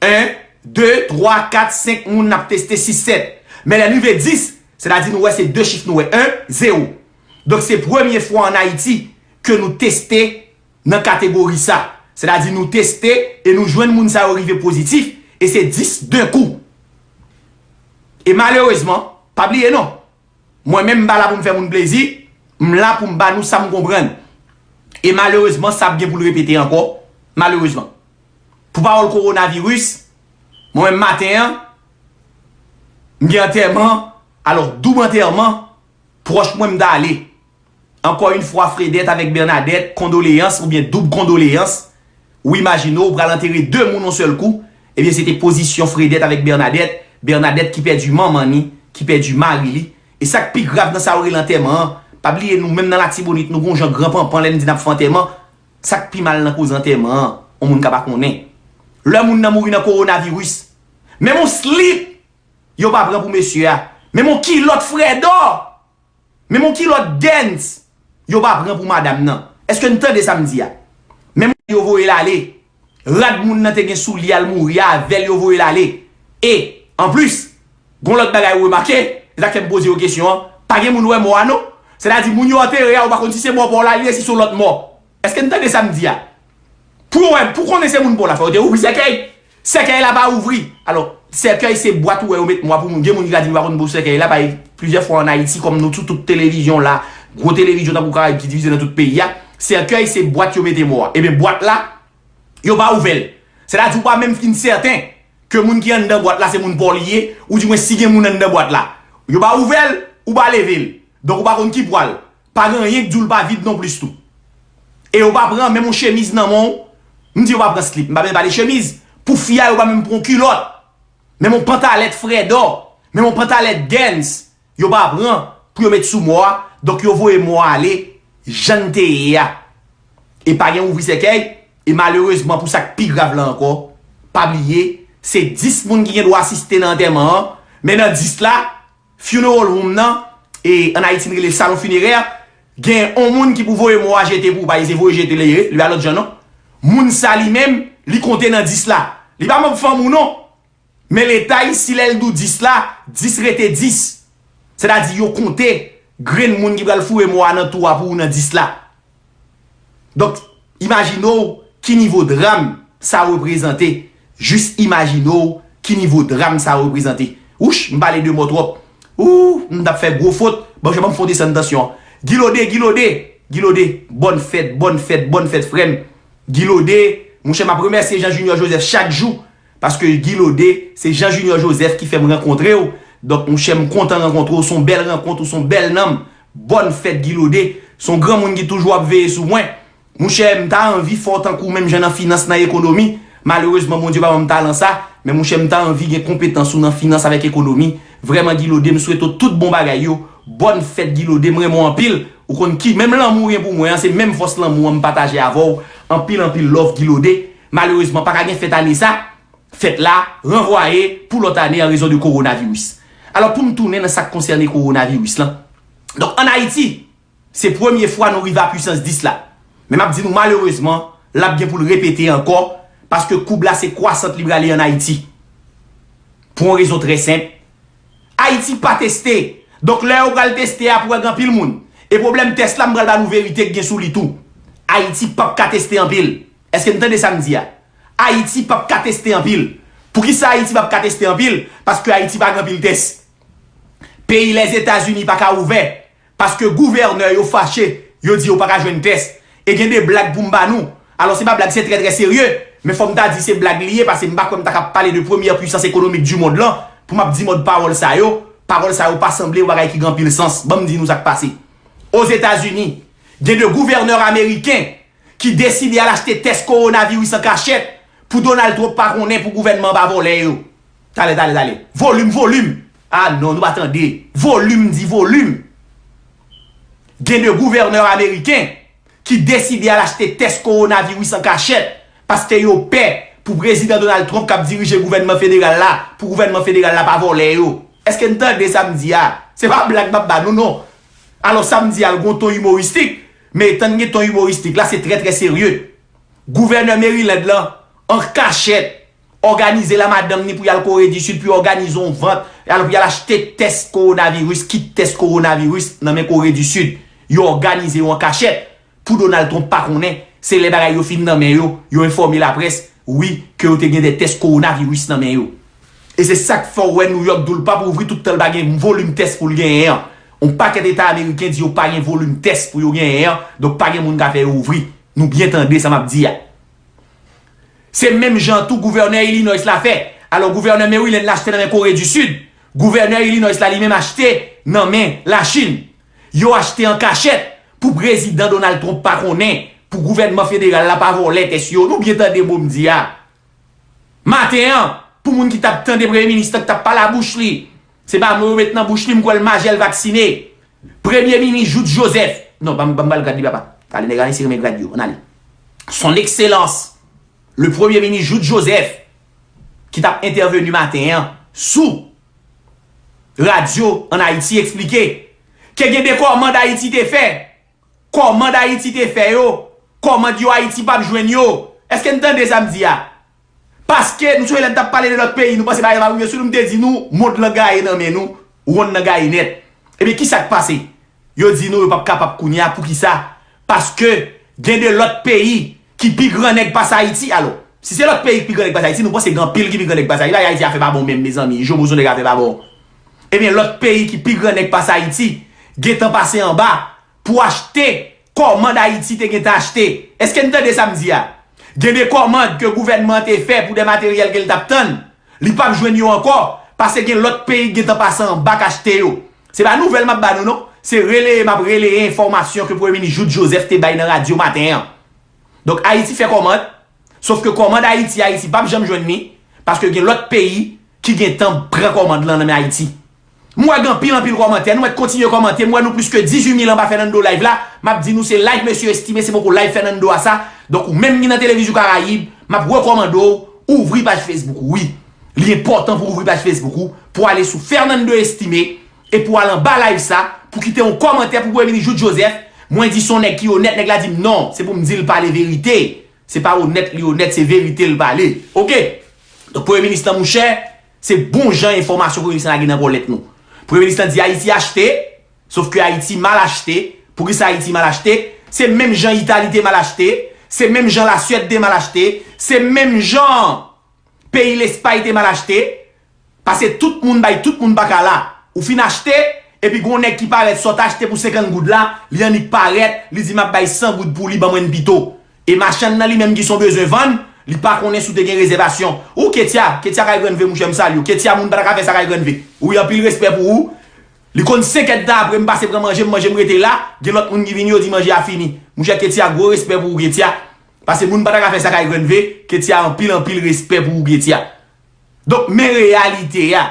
en, de, twa, kat, senk moun n ap teste, sis, sèt. Men lè n rive dis, sètadi nou wè se de chif nou wè, en, zewo. Donk se premye fwa ann Ayiti ke nou teste nan kategori sa. Sètadi nou teste e nou jwenn moun sa yo rive pozitif, e se dis de kou. E malerezman, pa bliye non, mwen menm m pa la pou m fè moun plezi, m la pou m ba nou sa m konprann. E malerezman, sa ap gen pou l repete ankò, malerezman. Pou pawòl kowonaviris, mwen menm maten an, m gen antèman, alò, doub antèman, pwòch mwen m t ale. Encore une fois, Fredette avèk Bernadette, kondoleyans oubyen doub kondoleyans. Ou imajine w, ou pral antere de moun yon sèl kou. Ebyen, se te pozisyon Fredette avèk Bernadette. Bernadette ki pèdi manman ni, ki pèdi mari li. E sa k pi grav nan sa yo rele antèman an, pa bliye nou menm nan Latibonit, nou gon jan gran panpan lè n di n ap fè antèman. Sa k pi mal nan koze antèman an, yon moun ka pa konnen. Lè moun nan mouri nan kowonaviris, menm yon slip, yo pa pran pou mesye a. Menm yon kilòt frèdò, menm yon kilòt Guns, yo pa pran pou madanm nan. Èske n tande sa m di a? Menm yo voye l ale. Rad moun nan te gen sou li al mouri a, avè l yo voye l ale. E, anplis, gon lòt bagay ou remake, e sa k fè m poze yo kesyon an, pa gen moun wè mò a non. Sètadi moun yo antere a, ou pa konn si se mò pa w la li ye, si se yon lòt mò. Èske n tande sa m di a? Pou yo wè, pou konnen se moun pa w la, fò yo te ouvri sèkèy. Sèkèy la pa ouvri. Alò, sèkèy se bwat ou wè yo met mò a pou moun. Gen moun ki ka di m pa konn pou sèkèy la, paske plizyè fwa ann Ayiti, kòm nou sou tout televizyon la, gwo televizyon tankou Karayib ki divize nan tout peyi a, sèkèy se bwat yo mete mò a. Ebyen, bwat la, yo pa ouvè l. Sètadi ou pa menm fin sèten ke moun ki anndan bwat la se moun pa w li ye, oudimwen si gen moun anndan bwat la. Yo pa ouvè l, ou pa leve l. Donk ou pa konn ki pwa l. Pa gen anyen k di w l pa vid nonplis tou. E yo pa pran menm yon chemiz nan men w. M di yo pa pran slip, m pa menm pale chemiz. Pou fi a, yo pa menm pran yon kilòt. Menm yon pantalèt frèdò, menm yon pantalèt Guns, yo pa pran pou yo met sou mò a. Donk yo voye mò a ale jan l te ye a. E pa gen ouvri sèkèy. E malerezman, pou sa k pi grav la ankò, pa bliye, se dis moun ki gen dwa asiste nan antèman an, Men nan dis la, funeral home nan, e ann Ayiti n rele salon finerè, gen yon moun ki pou voye mò a jete pou ou, pa ese voye jete li ye, li pa lòt jan non. Moun sa li menm, li konte nan dis la. Li pa manm fanmi w non. Men Leta isi lè l di w dis la, dis rete dis. Sètadi yo konte grenn moun ki pral foure mò a nan twou a pou ou nan dis la. Donk, imajine w ki nivo dram sa reprezante. Jis imajine w ki nivo dram sa reprezante. Wouch, m pale de mò twòp. Ou, m t ap fè gwo fot. Bon, jan ban m fè yon desann tansyon an. Gilode, Gilode, Gilode, bòn fèt, bòn fèt, bòn fèt, frè m. Gilode, monchè, m ap remèsye Jean Junior Joseph chak jou. Paske Gilode, se Jean Junior Joseph ki fè m rankontre w. Donk, monchè, m kontan rankontre w. Se yon bèl rankont, ou se yon bèl nanm. Bòn fèt, Gilode. Se yon granmoun ki toujou ap veye sou mwen. Monchè, m ta anvi fè w tankou w menm jan nan finans, nan ekonomi. Malerezman, Bondye pa ban m talan sa. Men monchè, m ta anvi gen konpetans ou nan finans avèk ekonomi. Vrèman, Gilode, m swete w tout bon bagay yo. Bòn fèt, Gilode, m renmen w anpil. Ou konn ki, menm lanmou w gen pou mwen an, se menm fòs lanmou an m pataje avè w. Anpil, anpil love, Gilode. Malerezman, pa ka gen fèt ane sa. Fèt la ranvwaye pou lòt ane an rezon de kowonaviris. Alò, pou m tounen nan sa k konsène kowonaviris lan. Donk, ann Ayiti, se premye fwa nou rive a pwisans dis la. Men m ap di nou, malerezman, l ap gen pou l repete ankò, paske koub la se kwasant li prale ann Ayiti. Pou yon rezon trè senp. Ayiti pa teste. Donk, lè yo pral teste a, pou wè gen anpil moun. E pwoblèm tès la, m pral ba nou verite k gen sou li tou. Ayiti p ap ka teste anpil. Èske n tande sa m di a? Ayiti p ap ka teste anpil. Poukisa Ayiti p ap ka teste anpil? Paske Ayiti pa gen anpil tès. Peyi Lèzetazini pa ka ouvè. Paske gouvènè yo fache, yo di yo pa ka jwenn tès. E gen de blag pou m ba nou. Alò, se pa blag, se trè, trè serye. Men fò m ta di se blag li ye, paske m pa kwè m ta ka pale de premyè pwisans ekonomik di mond lan, pou m ap di mòd pawòl sa yo. Pawòl sa yo pa sanble yon bagay ki gen anpil sans. Ban m di nou sa k pase. Ozetazini, gen de gouvènè ameriken ki deside al achte tès kowonaviris an kachèt pou Donald Trump pa konnen, pou gouvènman an pa vòlè yo. Talè, talè, talè. Volim, volim. Ah non, nou pa tande. Volim, di volim. Gen de gouvènè ameriken ki deside al achte tès kowonaviris an kachèt, paske yo pè pou prezidan Donald Trump k ap dirije gouvènman federal la, pou gouvènman federal la pa vòlè yo. Èske n tande sa m di a? Se pa blag m ap ba nou, non. Alò, sa m di a, l gon ton imoristik, men etan n gen ton imoristik la, se trè, trè serye. Gouvènè Maryland lan, an kachèt, òganize la madanm ni pou y al Kore di Sid, pou y òganize yon vant, y al, pou y al achte tès kowonaviris, kit tès kowonaviris nan men Kore di Sid. Yo òganize yo an kachèt, pou Donald Trump pa konnen. Se lè bagay yo fin nan men yo, yo enfòme laprès, wi, ke yo te gen de tès kowonaviris nan men yo. E se sa k fè w wè New York di w l p ap ouvri toutan l pa gen volim tès pou l genyen an. Yon pakèt eta ameriken di yo pa gen volim tès pou yo genyen an, donk pa gen moun ka fè yo ouvri. Nou byen tande sa m ap di a. Se menm jan tou gouvènè Illinois la fè. Alò, gouvènè Maryland la achte nan men Kore di Sid. Gouvènè Illinois la li menm achte nan men Lachin. Yo achte an kachèt pou prezidan Donald Trump pa konnen, pou gouvènman federal la pa vòlè tès yo. Nou byen tande mo m di a. Maten an, pou moun ki t ap tande premye minis lan ki t ap pale a bouch li, se pa mo yo met nan bouch li, m kwè l majè, l vaksine. Premye minis Jouthe Joseph. Non, ban m, ban m ba l grad li, papa. Talè nèg Ayisyen renmen grad yo. Ann ale. Son Excellence, le Premye Minis Jouthe Joseph, ki t ap entèveni maten an sou radyo ann Ayiti, eksplike ke gen de kòmand Ayiti te fè. Kòmand Ayiti te fè yo, kòmand yo Ayiti p ap jwenn yo. Èske n tande sa m di a? Paske nou sonje lè n t ap pale de lòt peyi, nou panse bagay yo pa rive sou nou, m te di nou, mond lan gaye nan men nou, wonn nan gaye nèt. Ebyen, kisa k pase? Yo di nou yo p ap kapab kounye a, poukisa? Paske gen de lòt peyi ki pi gran nèg pase Ayiti. Alò, si se lòt peyi ki pi gran nèg pase Ayiti, nou panse gen anpil ki pi gran nèg pase Ayiti. Bagay Ayiti afè pa bon menm, mezanmi. Jomo se yon nèg afè pa bon. Ebyen, lòt peyi ki pi gran nèg pase Ayiti gentan pase anba pou achte kòmand Ayiti te gentan achte. Èske n tande sa m di a? Gen de kòmand ke gouvènman an te fè pou de materyèl ke l t ap tann, li p ap jwenn yo ankò, paske gen lòt peyi ki gentan pase anba k achte yo. Se pa nouvèl m ap ba nou, non. Se releye m ap releye enfòmasyon ke Premye Minis Jouthe Joseph te bay nan radyo maten an. Donk, Ayiti fè kòmand, sòf ke kòmand Ayiti, Ayiti p ap janm jwenn li, paske gen lòt peyi ki gentan pran kòmand lan nan men Ayiti. M wè gen anpil, anpil kòmantè, nou mèt kontinye kòmante, m wè nou plis ke dizuit mil anba Fernando Live la, m ap di nou se live Mesye Estimé, se poko live Fernando a sa, donk ou menm ki nan Televizyon Karayib, m ap rekòmande w, ouvri paj Facebook ou, wi. Li enpòtan pou w ouvri paj Facebook ou, pou w ale sou Fernando Estimé, e pou w al anba live sa, pou kite yon kòmantè pou Premye Minis Jouthe Joseph. Mwen di se yon nèg ki onèt, nèg la di m non, se pou m di l pale verite. Se pa onèt li onèt, se verite l pale. Oke? Donk Premye Minis lan, monchè, se bon jan enfòmasyon Premye Minis lan lage nan kòlèt nou. Premye Minis lan di Ayiti achte, sof ke Ayiti mal achte. Poukisa Ayiti mal achte? Se menm jan Itali te mal achte, se menm jan Lasyèd te mal achte, se menm jan peyi Lespay te mal achte, paske tout moun bay tout moun pa ka la. Ou fin achte, epi gon nèg ki parèt sa w t achte pou senkant goud la, li annik parèt, li di m ap bay san goud pou li, ban mwen l pito. E machann nan li menm ki se yon bezwen vann, li pa konnen si w te gen rezèvasyon. Ou Ketia, Ketia Kay Grann V, monchè m salye w. Ketia moun pa ta ka fè sa Kay Grann V. Wi, anpil respè pou ou. Li konn senk èdtan apre m pase pran manje, m manje m rete la, gen lòt moun ki vini yo di manje a fini. Monchè Ketia, gwo respè pou ou Ketia. Paske moun pa ta ka fè sa Kay Grann V, Ketia anpil anpil respè pou ou Ketia. Donk men reyalite a.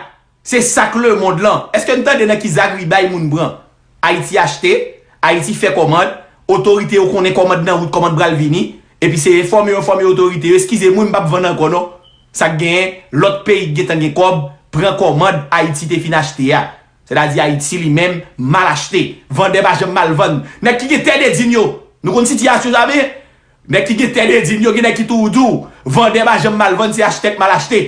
Se sa k lemonn lan. Èske n tande nan ki zagribay moun pran? Ayiti achte, Ayiti fè kòmand, otorite yo konnen kòmand nan wout, kòmand pral vini, epi se enfòme yo enfòme otorite yo, eskize m wi m p ap vann ankò non. Sa k genyen, lòt peyi k gentan gen kòb, pran kòmand Ayiti te fin achte a. Sètadi Ayiti li menm mal achte. Vandè pa janm mal vann. Nèg ki gen tè Dedin yo, nou konn sitiyasyon sa byen? Nèg ki gen tè Dedin yo, gen nèg ki toujou di w, vandè pa janm mal vann, se achtè k mal achte.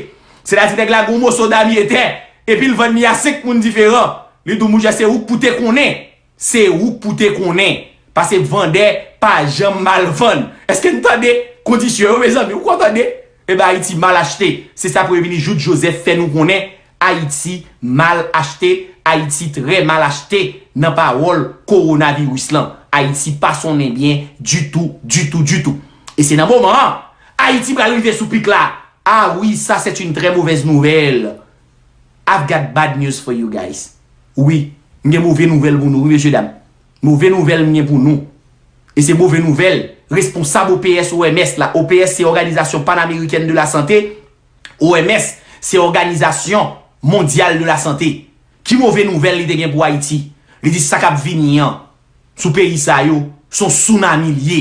Sètadi nèg la gen yon moso damye tè, epi l vann li a senk moun diferan. Li di w, monchè, se ou k pou te konnen. Se ou k pou te konnen. Paske vandè pa janm mal vann. Èske n tande kondisyon yo, mezanmi? Ou konn tande? Ebyen, Ayiti mal achte. Se sa Premye Minis Jouthe Joseph fè nou konnen. Ayiti mal achte. Ayiti trè mal achte nan pawòl kowonaviris lan. Ayiti pa sonnen byen ditou, ditou, ditou. E se nan moman an, Ayiti pral rive sou pik la. Ah wi, sa c'est une très mauvaise nouvelle. I've got bad news for you guys. Wi, m gen move nouvèl pou nou, wi, mesye dam. Move nouvèl m gen pou nou. E se move nouvèl responsab O P S O M S la. O P S se Organisation Panaméricaine de la Santé. O M S se Organisation Mondiale de la Santé. Ki move nouvèl li te gen pou Ayiti? Li di sa k ap vini an sou peyi sa yo, se yon sounami l ye.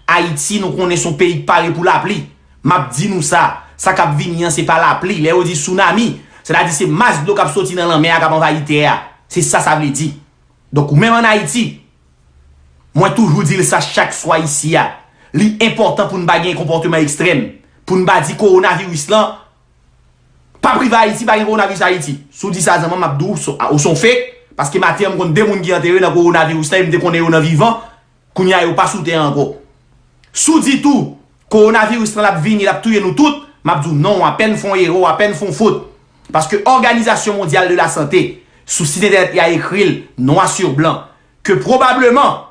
Ayiti, nou konnen se yon peyi k pare pou lapli. M ap di nou sa, sa k ap vini an, se pa lapli. Lè yo di sounami, sètadi se mas dlo k ap soti nan lanmè a k ap anvayi tè a. Se sa sa vle di. Donk, ou menm ann Ayiti, mwen toujou di l sa chak swa isi a, li enpòtan pou n pa gen konpòteman ekstrèm, pou n pa di kowonaviris lan p ap rive Ayiti, pa gen kowonaviris Ayiti. Si w di sa zanmi m, m ap di w, ou se yon fake, paske maten an m konn de moun ki antere nan kowonaviris lan, e m te konnen yo nan vivan, kounye a yo pa sou tè a ankò. Si w di tou, kowonaviris lan l ap vini, l ap touye nou tout, m ap di w non, w apèn fè yon erè, w apèn fè yon fot. Paske Organisation Mondiale de la Santé, sou sit entènèt li a ekri l, nwa sou blan, ke pwobableman,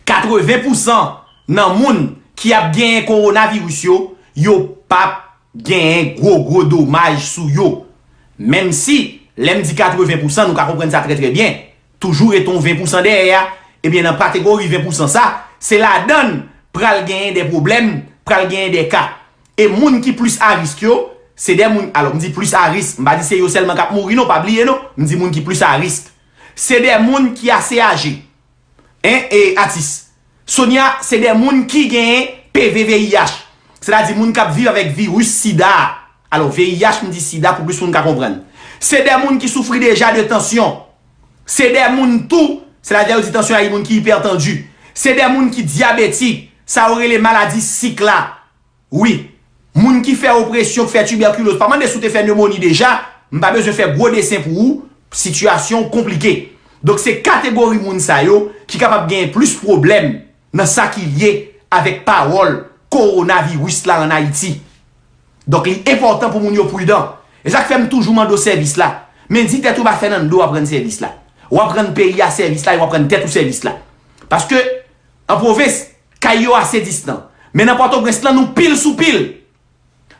katreven pousan nan moun ki ap genyen kowonaviris yo, yo p ap genyen gwo gwo domaj sou yo. Menm si, lè m di katreven pousan, nou ka konprann sa trè trè byen, toujou rete yon ven pousan dèyè a, ebyen nan kategori ven pousan sa, se ladan l pral genyen de pwoblèm, pral genyen de ka. E moun ki plis a risk yo, se de moun, alò m di plis a risk, m pa di se yo sèlman k ap mouri non, pa bliye non, m di moun ki plis a risk. Se de moun ki ase aje. Hein, e atis. Sonia, se de moun ki genyen P V V I H. Sètadi moun k ap viv avèk viris sida a. Alò, V I H, m di sida pou plis moun ka konprann. Se de moun ki soufri deja de tansyon. Se de moun tou, sètadi yo di tansyon a moun ki ipètandi. Se de moun ki dyabetik. Sa yo rele maladi sik la. Wi. Moun ki fè opresyon, ki fè tibèkiloz, pa mande si w te fè nemoni deja, m pa bezwen fè gwo desen pou ou, sitiyasyon w konplike. Donk se kategori moun sa yo ki kapab genyen plis pwoblèm nan sa ki lye avèk pawòl kowonaviris la ann Ayiti. Donk li enpòtan pou moun yo pridan. E sa k fè m toujou mande w sèvis la. Men di tèt ou pa Fernando w ap rann sèvis la. W ap rann peyi a sèvis la e w ap rann tèt ou sèvis la. Paske, an pwovens, kay yo ase distan. Men nan Pòtoprens lan, nou pil sou pil.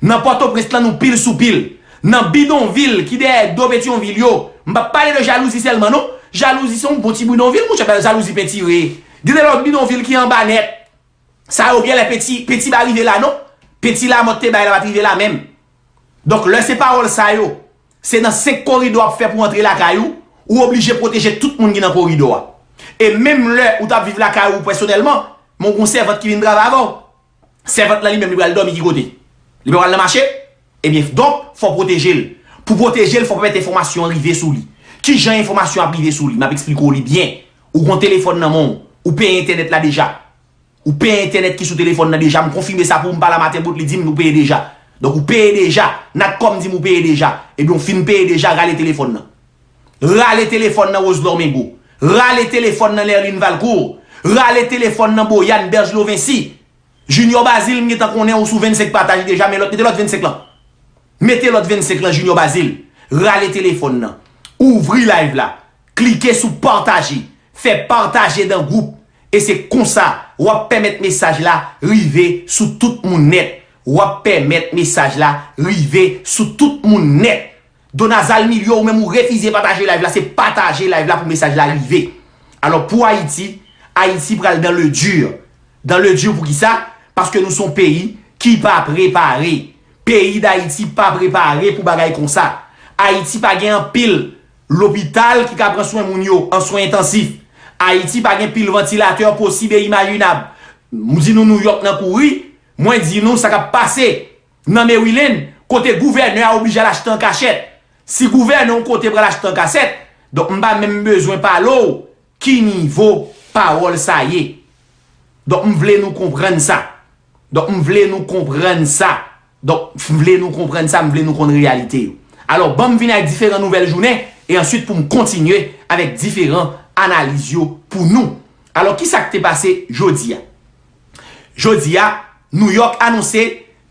Nan Pòtoprens lan, nou pil sou pil. Nan bidonvil ki dèyè do Petyonvil yo, m p ap pale de jalouzi sèlman, non. Jalouzi se yon bon ti bidonvil, monchè, jalouzi pentire. Gen de lòt bidonvil ki anba nèt. Sa yo genlè peti, peti pa rive la, non. Peti Lamòt te bay la pa t rive la menm. Donk, lè se pawòl sa yo, se nan senk koridò w ap fè pou w antre lakay ou, ou oblije pwoteje tout moun ki nan koridò a. E menm lè ou t ap viv lakay ou pèsonèlman, men w gen yon sèvant ki vin travay avè w. Sèvant lan li menm li pral dòmi ki kote? Li pral nan mache? Ebyen, donk, fò pwoteje l. Pou pwoteje l, fò pèmèt enfòmasyon an rive sou li. Kijan enfòmasyon ap rive sou li? M ap eksplike w li byen. Ou gon telefòn nan men w, ou peye entènèt la deja. Ou peye entènèt ki sou telefòn nan deja, m konfime sa pou ou, m pale a Maten Bout, li di m ou peye deja. Donk ou peye deja, Natcom di m ou peye deja. Ebyen, ou fin peye deja, rale telefòn nan. Rale telefòn nan Rose Dormingo. Rale telefòn nan Lerline Valcourt. Rale telefòn nan Boyane Berge Lovency. Junior Bazile, m gentan konnen ou sou vennsenk pataje deja, men lòt, mete lòt vennsenk lan. Mete lòt vennsenk lan, Junior Bazile. Rale telefòn nan. Ouvri live la. Klike sou pataje. Fè pataje nan gwoup. E se konsa w ap pèmèt mesaj la rive sou tout moun nèt. W ap pèmèt mesaj la rive sou tout moun nèt. Donazal Milyo, ou menm ou refize pataje live la, se pataje live la pou mesaj la rive. Alò, pou Ayiti, Ayiti pral dans le dur. Dans le dur pou kisa? Paske nou se yon peyi ki pa prepare. Peyi Dayiti pa prepare pou bagay konsa. Ayiti pa gen anpil lopital ki ka pran swen moun yo an swen entansif. Ayiti pa gen pil vantilatè posib e imajinab. M di nou Nouyòk nan kouri, mwen di nou sa k ap pase nan Maryland, kote gouvènè a oblije al achte an kachèt. Si gouvènè yon kote pral achte an kachèt, donk m pa menm bezwen pale w ki nivo pawòl sa ye. Donk m vle nou konprann sa. Donk m vle nou konprann sa. Donk m vle nou konprann sa, m vle nou konn reyalite yo. Alò, ban m vin ak diferan nouvèl jounen, e answit pou m kontinye avèk diferan analiz yo pou nou. Alò, kisa k te pase jodi a? Jodi a, Nouyòk anonse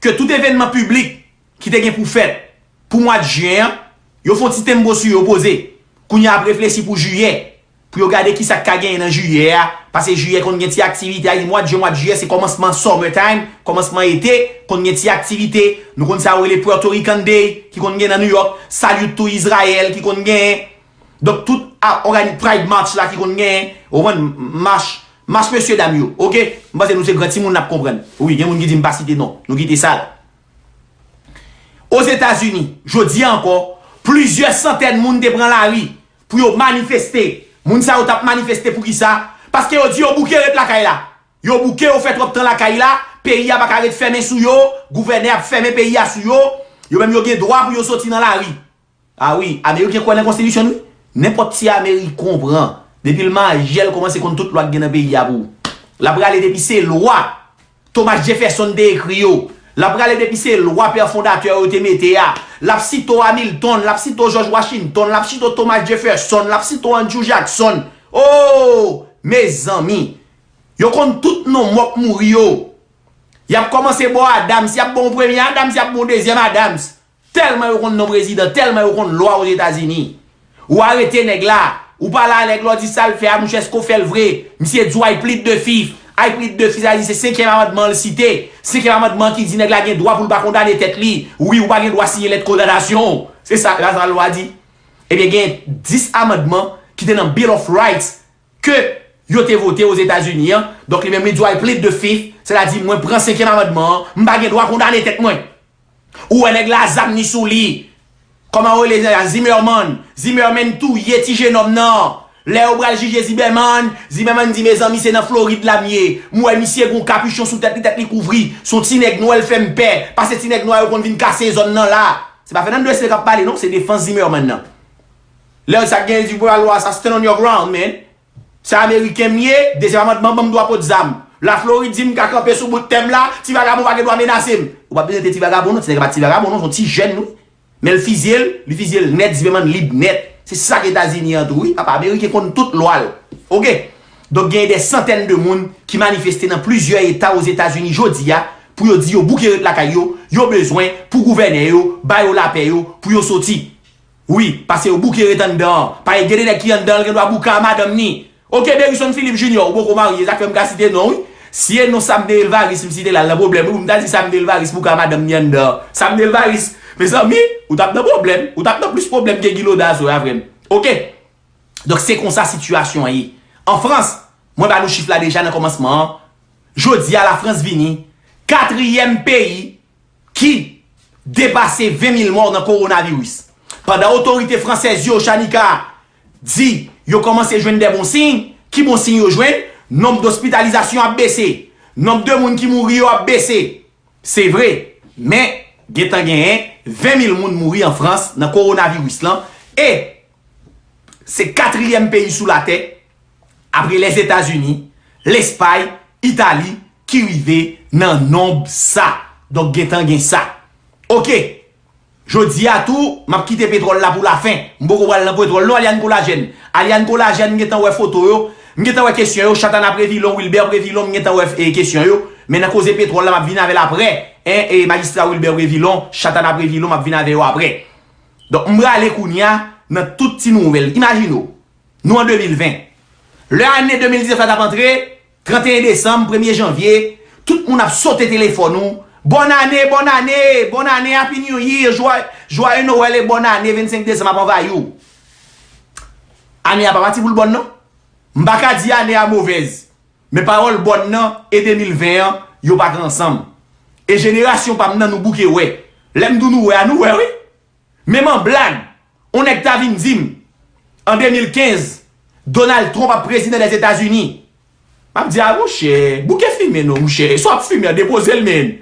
ke tout evènman piblik ki te gen pou fèt pou mwa juyen an, yo fè yon ti tembo sou yo poze. Kounye a, ap reflechi pou jiyè, pou yo gade kisa k ka genyen nan jiyè a, paske jiyè konn gen ti aktivite, a, mwa juyen, mwa jiyè, se kòmansman summer time, kòmansman ete, konn gen ti aktivite, nou konn sa yo rele Puerto Rican Day, ki konn gen nan Nouyòk, Salute to Israel, ki konn genyen. Donk, tout a, ògani-, Pride March la ki konn genyen, ou konprann, mach, mach mesye dam yo, oke? M panse nou se gran timoun n ap konprann. Wi, gen moun ki di m pa site non, nou kite sa la. Ozetazini, jodi a ankò, plizyè santèn moun te pran lari pou yo manifeste. Moun sa yo t ap manifeste pou kisa? Paske yo di yo bouke ret lakay la. Yo bouke, yo fè twòp tan lakay la, peyi a pa ka ret fèmen sou yo, gouvènè ap fèmen peyi a sou yo, yo menm yo gen dwa pou yo soti nan lari. A wi, Ameriken kwè nan konstitisyon n wi. Nenpòt ti Ameriken w pran, depi l majè l kòmanse konn tout lwa k gen nan peyi a pou ou. L ap rale depi se lwa Thomas Jefferson te ekri yo. L ap rale depi se lwa pè fondatè yo te mete a. L ap site w Hamilton, l ap site w George Washington, l ap site w Thomas Jefferson, l ap site w Andrew Jackson. O! Mezanmi! Yo konn tout non mò k mouri yo. Y ap kòmanse ba w Adams, y ap ba w premye Adams, y ap ba w dezyèm Adams. Tèlman yo konn non prezidan, tèlman yo konn lwa Ozetazini. Ou arete nèg la, ou pale a nèg la, w di sa l fè a, mouche, èske w fè l vre? Misye di w, I plead the fifth. I plead the fifth, sa vle di se senkyèm amandman an l site. Senkyèm amandman ki di nèg la gen dwa pou l pa kondane tèt li. Wi, ou pa gen dwa siyen lèt kondanasyon w. Se sa, sa lwa di. Ebyen, gen dis amandman ki te nan Bill of Rights ke yo te vote Ozetazini an. Donk, li menm li di, I plead the fifth, sètadi mwen pran senkyèm amandman an, m pa gen dwa kondane tèt mwen. Ou wè nèg la zam ni sou li. Kòman yo rele sa? Zimmerman. Zimmerman touye ti jenòm nan. Lè yo pral jije Zimmerman, Zimmerman di, mezanmi, se nan Florid la m ye. M wè misye gon kapichon sou tèt li, tèt li kouvri. Se yon ti nèg nwè, l fè m pè. Paske ti nèg nwè yo konn vin kase zòn nan la. Se pa Fernando Estre k ap pale non, se defans Zimmerman nan. Lè sa k gen di pou al lwa sa, stand on your ground, man. Se Ameriken m ye, dezyèm amandman ban m dwa pot zam. Laflorid di m ka kanpe sou bout tè m la, ti vagabon pa gen dwa menase m. Ou pa bezwen te ti vagabon non, ti nèg pa ti vagabon non, se yon ti jèn wi. Men l fizye l, li fizye l nèt, Zimmerman lib nèt. Se sa k Etazini an tou wi, papa Ameriken konn tout lwa l. Oke? Donk genyen dè santèn de moun ki manifeste nan plizyè eta Ozetazini jodi a pou yo di yo bouke ret lakay yo, yo bezwen pou gouvènè yo ba yo lapè yo pou yo soti. Wi, paske yo bouke ret anndan an. Paske gen de nèg ki anndan an, l gen dwa bouke a madanm ni. Oke, Berison Philippe Junior, ou poko marye, sa k fè m ka site non wi. Si e non Samde Elvaris m site la, l nan pwoblèm wi, pou m ta di Samde Elvaris bouke a madanm ni anndan an. Samde Elvaris, mezanmi, ou t ap nan pwoblèm, ou t ap nan plis pwoblèm ke Guy Loda aswè a, frè m. Oke? Donk se konsa sitiyasyon an ye. An Frans, mwen ba nou chif la deja nan kòmansman an, jodi a Lafrans vini katriyèm peyi ki depase ven mil mò nan kowonaviris. Pandan otorite fransèz yo, Shanika, di yo kòmanse jwenn dè bon siy, ki bon siy yo jwenn? Nonb dospitalizasyon ap bese. Nonb de moun ki mouri yo ap bese. Se vre, men Gentan genyen ven mil moun mouri an Frans nan kowonaviris lan, e se katriyèm peyi sou latè, apre Lèzetazini, Lespay, Itali, ki rive nan nonb sa. Donk, gentan gen sa. Oke. Jodi a tou, m ap kite petwòl la pou lafen. M poko pral nan petwòl non, Aliane Collagen. Aliane Collagen, m gentan wè foto yo. M gentan wè kesyon yo. Chatana Prévilon, Wilbert Prévilon, m gentan wè, e, kesyon yo. Men nan koze petwòl la, m ap vin avè l aprè. En, e, majistra Wilbert Prévilon, Chatana Prévilon, m ap vin avè yo aprè. Donk, m prale kounye a nan tout ti nouvèl. Imajine w, nou an de mil ven. Lè ane de mil diznèf la t ap antre, trannteyen desanm, premye janvye, tout moun ap sote telefòn ou. Bòn ane, bòn ane, bòn ane, Happy New Year, jwa, jwaye Nowèl e bòn ane, vennsenk desanm ap anvayi w. Ane a pa pati pou l bòn non. M pa ka di ane a movèz, men pawòl bòn nan e de mil ven an, yo pa ka ansanm. E jenerasyon pa m nan, nou bouke wè. Lè m di w nou wè a, nou wè wi. Menm an blag, on nèg ta vin di m, an de mil kenz, Donald Trump ap prezidan Lèzetazini. M ap di, a, monchè, bouke fimen non, monchè. Sa w ap fimen an, depoze l, men.